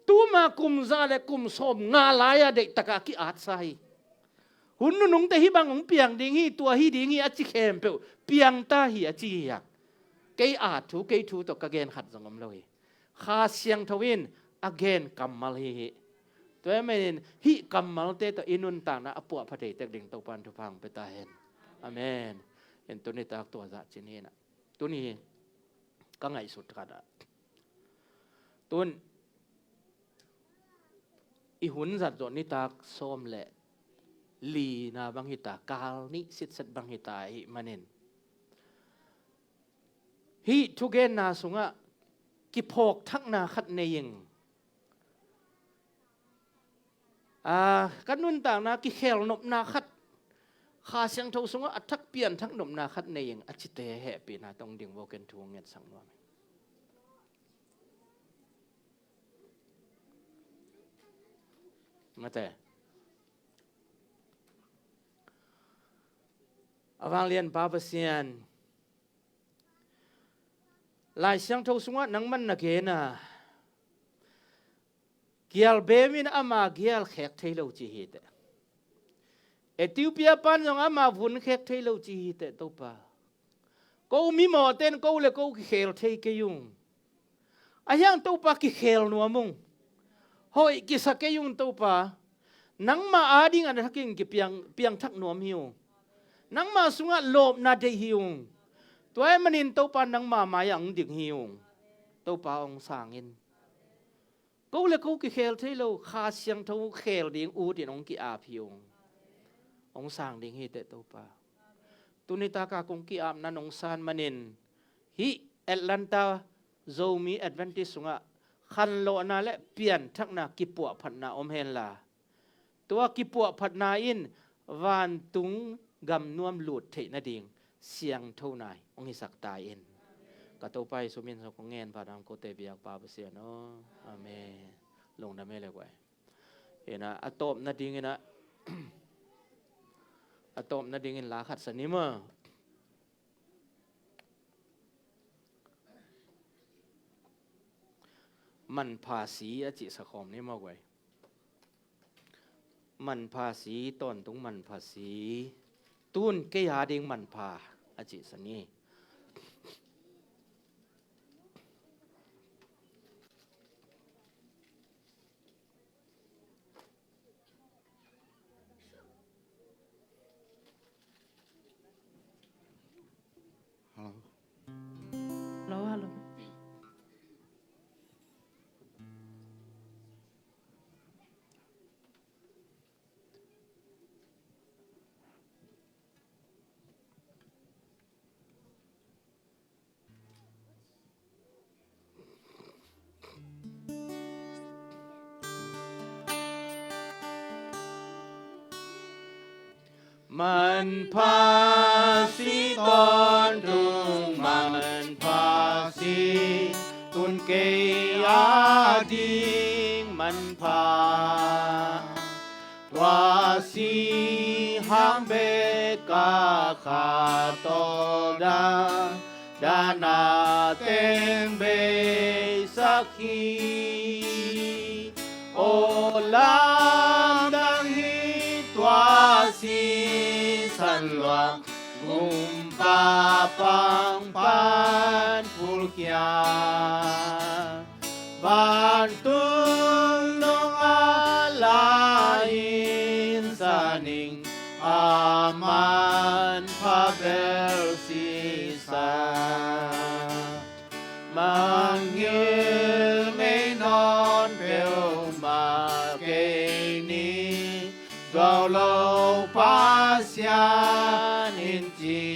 Tuma kum za le kum sawm nga lai-a deihtaka ki-atsa hi. Hun nunungte hih bang hong piang ding hi, tua hi ding hi a ci khempeuh piang ta hi a ci hi a. Kei at thu, kei thu tawh ka gen khat zong om lo hi. Kha Siangtho in a gen kammal hi hi. Tua ahih manin hih kammalte tawh i nuntakna a puahpha thei tek ding Topan thupha hong pia ta hen. Amen. In tuni tak tua zah cin hi na. Tuni hi ka ngaihsut khat ah. Tun i hun zat zawh nitak sawm le lina bang hita, kal nih sitset bang hita ahih manin. Hih thugenna sungah kiphawk thakna khat nei ing. Ah, ka nuntakna kikhelnopna khat, Kha Siangtho sungah a thak pianthak nopna khat nei ing a cite hehpihna tong ding bo ken thu ngetsak nuam. Mate. A vanglianpa Pasian, Lai Siangtho sungah nangman na gen a, gial bemin ama gial khek thei lo ci hi teh. Ethiopia pan zong ama vun khek thei lo ci hi teh Topa. Ko mimawhte in ko le ko kikhel thei kei ung. Ahi hang Topa kikhel nuam ung. Hoih kisa kei ung Topa. Nangma ading a na thakin kipiang, piangthak nuam hi ung. Nangma sungah lawpna deih hi ung. Tua ahih manin Topa nangma mai-ah hong ding hi ung. Topa hong sang in. Ko le ko kikhel thei lo, Kha Siangtho khel ding ut in hong ki-ap hi ung. Hong sang ding hi teh Topa. Tuni taka kong ki-apna nong san manin hih Atlanta Zomi Adventist sungah khanlawhna le pianthakna kipuahphatna om henla, tua kipuahphatna in vantung gam nuam lut theih nading siangtho nai hong hisak ta in. Ka Topa Jesu min sung kong ngen, vadam kote biak Pa Pasian aw. Amen. Lungdam e le guai. Ina a tawp nading ina a tawp nadingin la khat sa ni maw. Manpha si a cih sa khawm ni maw guai. Manpha si, tawntung manpha si. Tun kei a ding manpha a cih sa ni. Hello. Hello, hello. Manpha si, tawntung manpha si, tun kei a ding manpha. Tua si hang bek a kha tawldam, dahna teng beisak hi. Aw lamdang hi tua sisan luang, gumpa pang pan phulkhia. Vantung nong a la in sa ning, a manpha bel si sa. Mangngilh ngei nawn peuhmah kei ni, zuau lo Pasian in ci.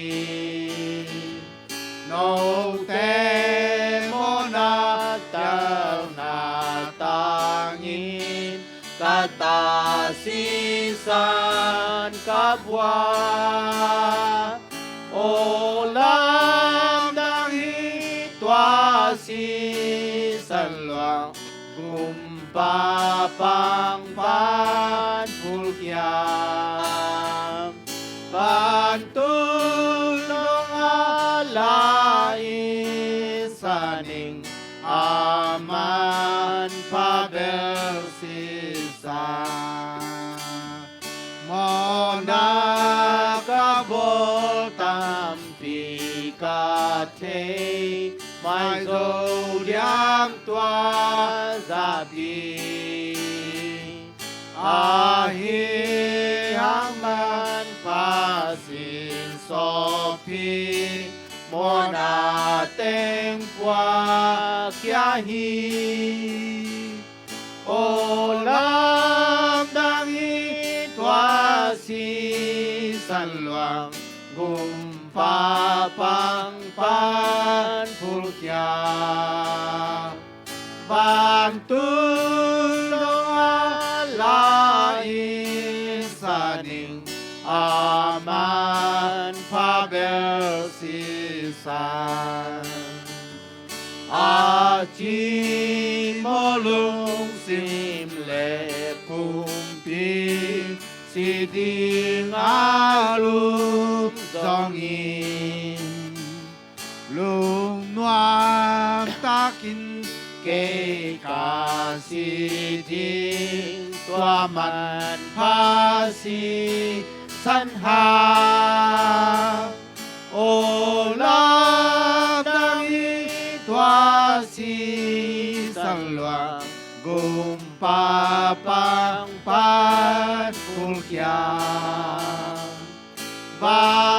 Note mawhna telna tangin, ka ta sisan ka buak. Aw lamdang hi tua sisan luang, gumpa pang pan phulkhia. Vantung nong a la in sa ning, a manpha bel si sa. Mawhna ka bawl tampi ka thei, mai zo diam tua zahpi. Ahi hang manpha sin sawp hi, mawhna teng puakkhia hi. Aw lamdang hi tua sisan luang, gumpa pang pan phulkhia. Vantung nong a la in sa ning, a manpha bel si sa. A cimawh lungsim le pumpi, si ding a lum zongin, lungnuam takin kei ka si ding, tua manpha sisan hang. Aw la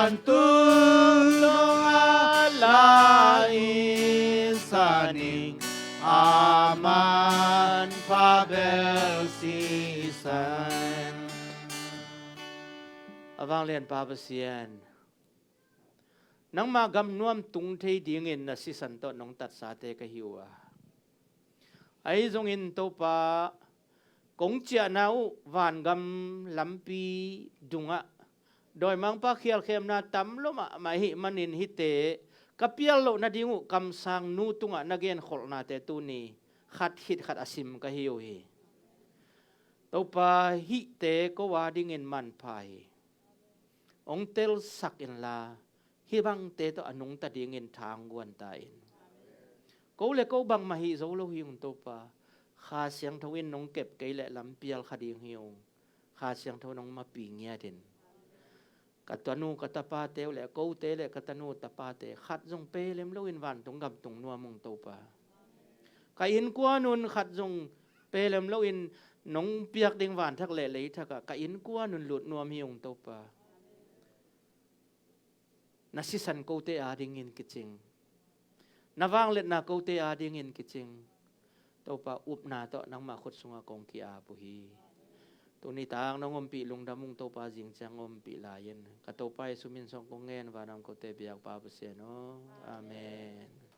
Tung nong a lai sa ning, a manpha bel sisan. A vanglianpa Pasian, nangmah gam nuam tung thei dingin na sisan tawh nong tatsate ka hi uh a, ahi zongin Topa, kong ciahna uh vangam lampi dungah dawimangpa khialkhemna tam lo mahmah ahih manin hihte ka pial loh nading uh kamsang nu tungah na genkholhnate tuni khat khit khat a sim ka hi uh hi. Topa, hihte ko a dingin manpha hi. Hong telsak inla, hih bangte tawh a nungta dingin thangguan ta in. Ko le ko bangmah hi zo lo hi ung Topa. Kha Siangtho in nong kep kei leh lampial kha ding hi ung. Kha Siangtho nong mapi ngiat in. Ka tanu ka tapate uh le kote le ka tanu tapate khat zong pelem loin vantung gam tung nuam ung Topa. Ka innkuan un khat zong pelem loin nong piak ding vanthak le leithakah ka innkuan un lut nuam hi ung Topa. Na sisan kote adingin kicing, na vangliatna kote adingin kicing. Topa, upna tawh nangmah khut sungah kong ki-ap uh hi. Tuni tak nong ompih lungdam ung Topa, zing ciang ompih lai-in ka Topa Jesu min suang kong ngen, vanam kote biakpa Pasian aw. Amen.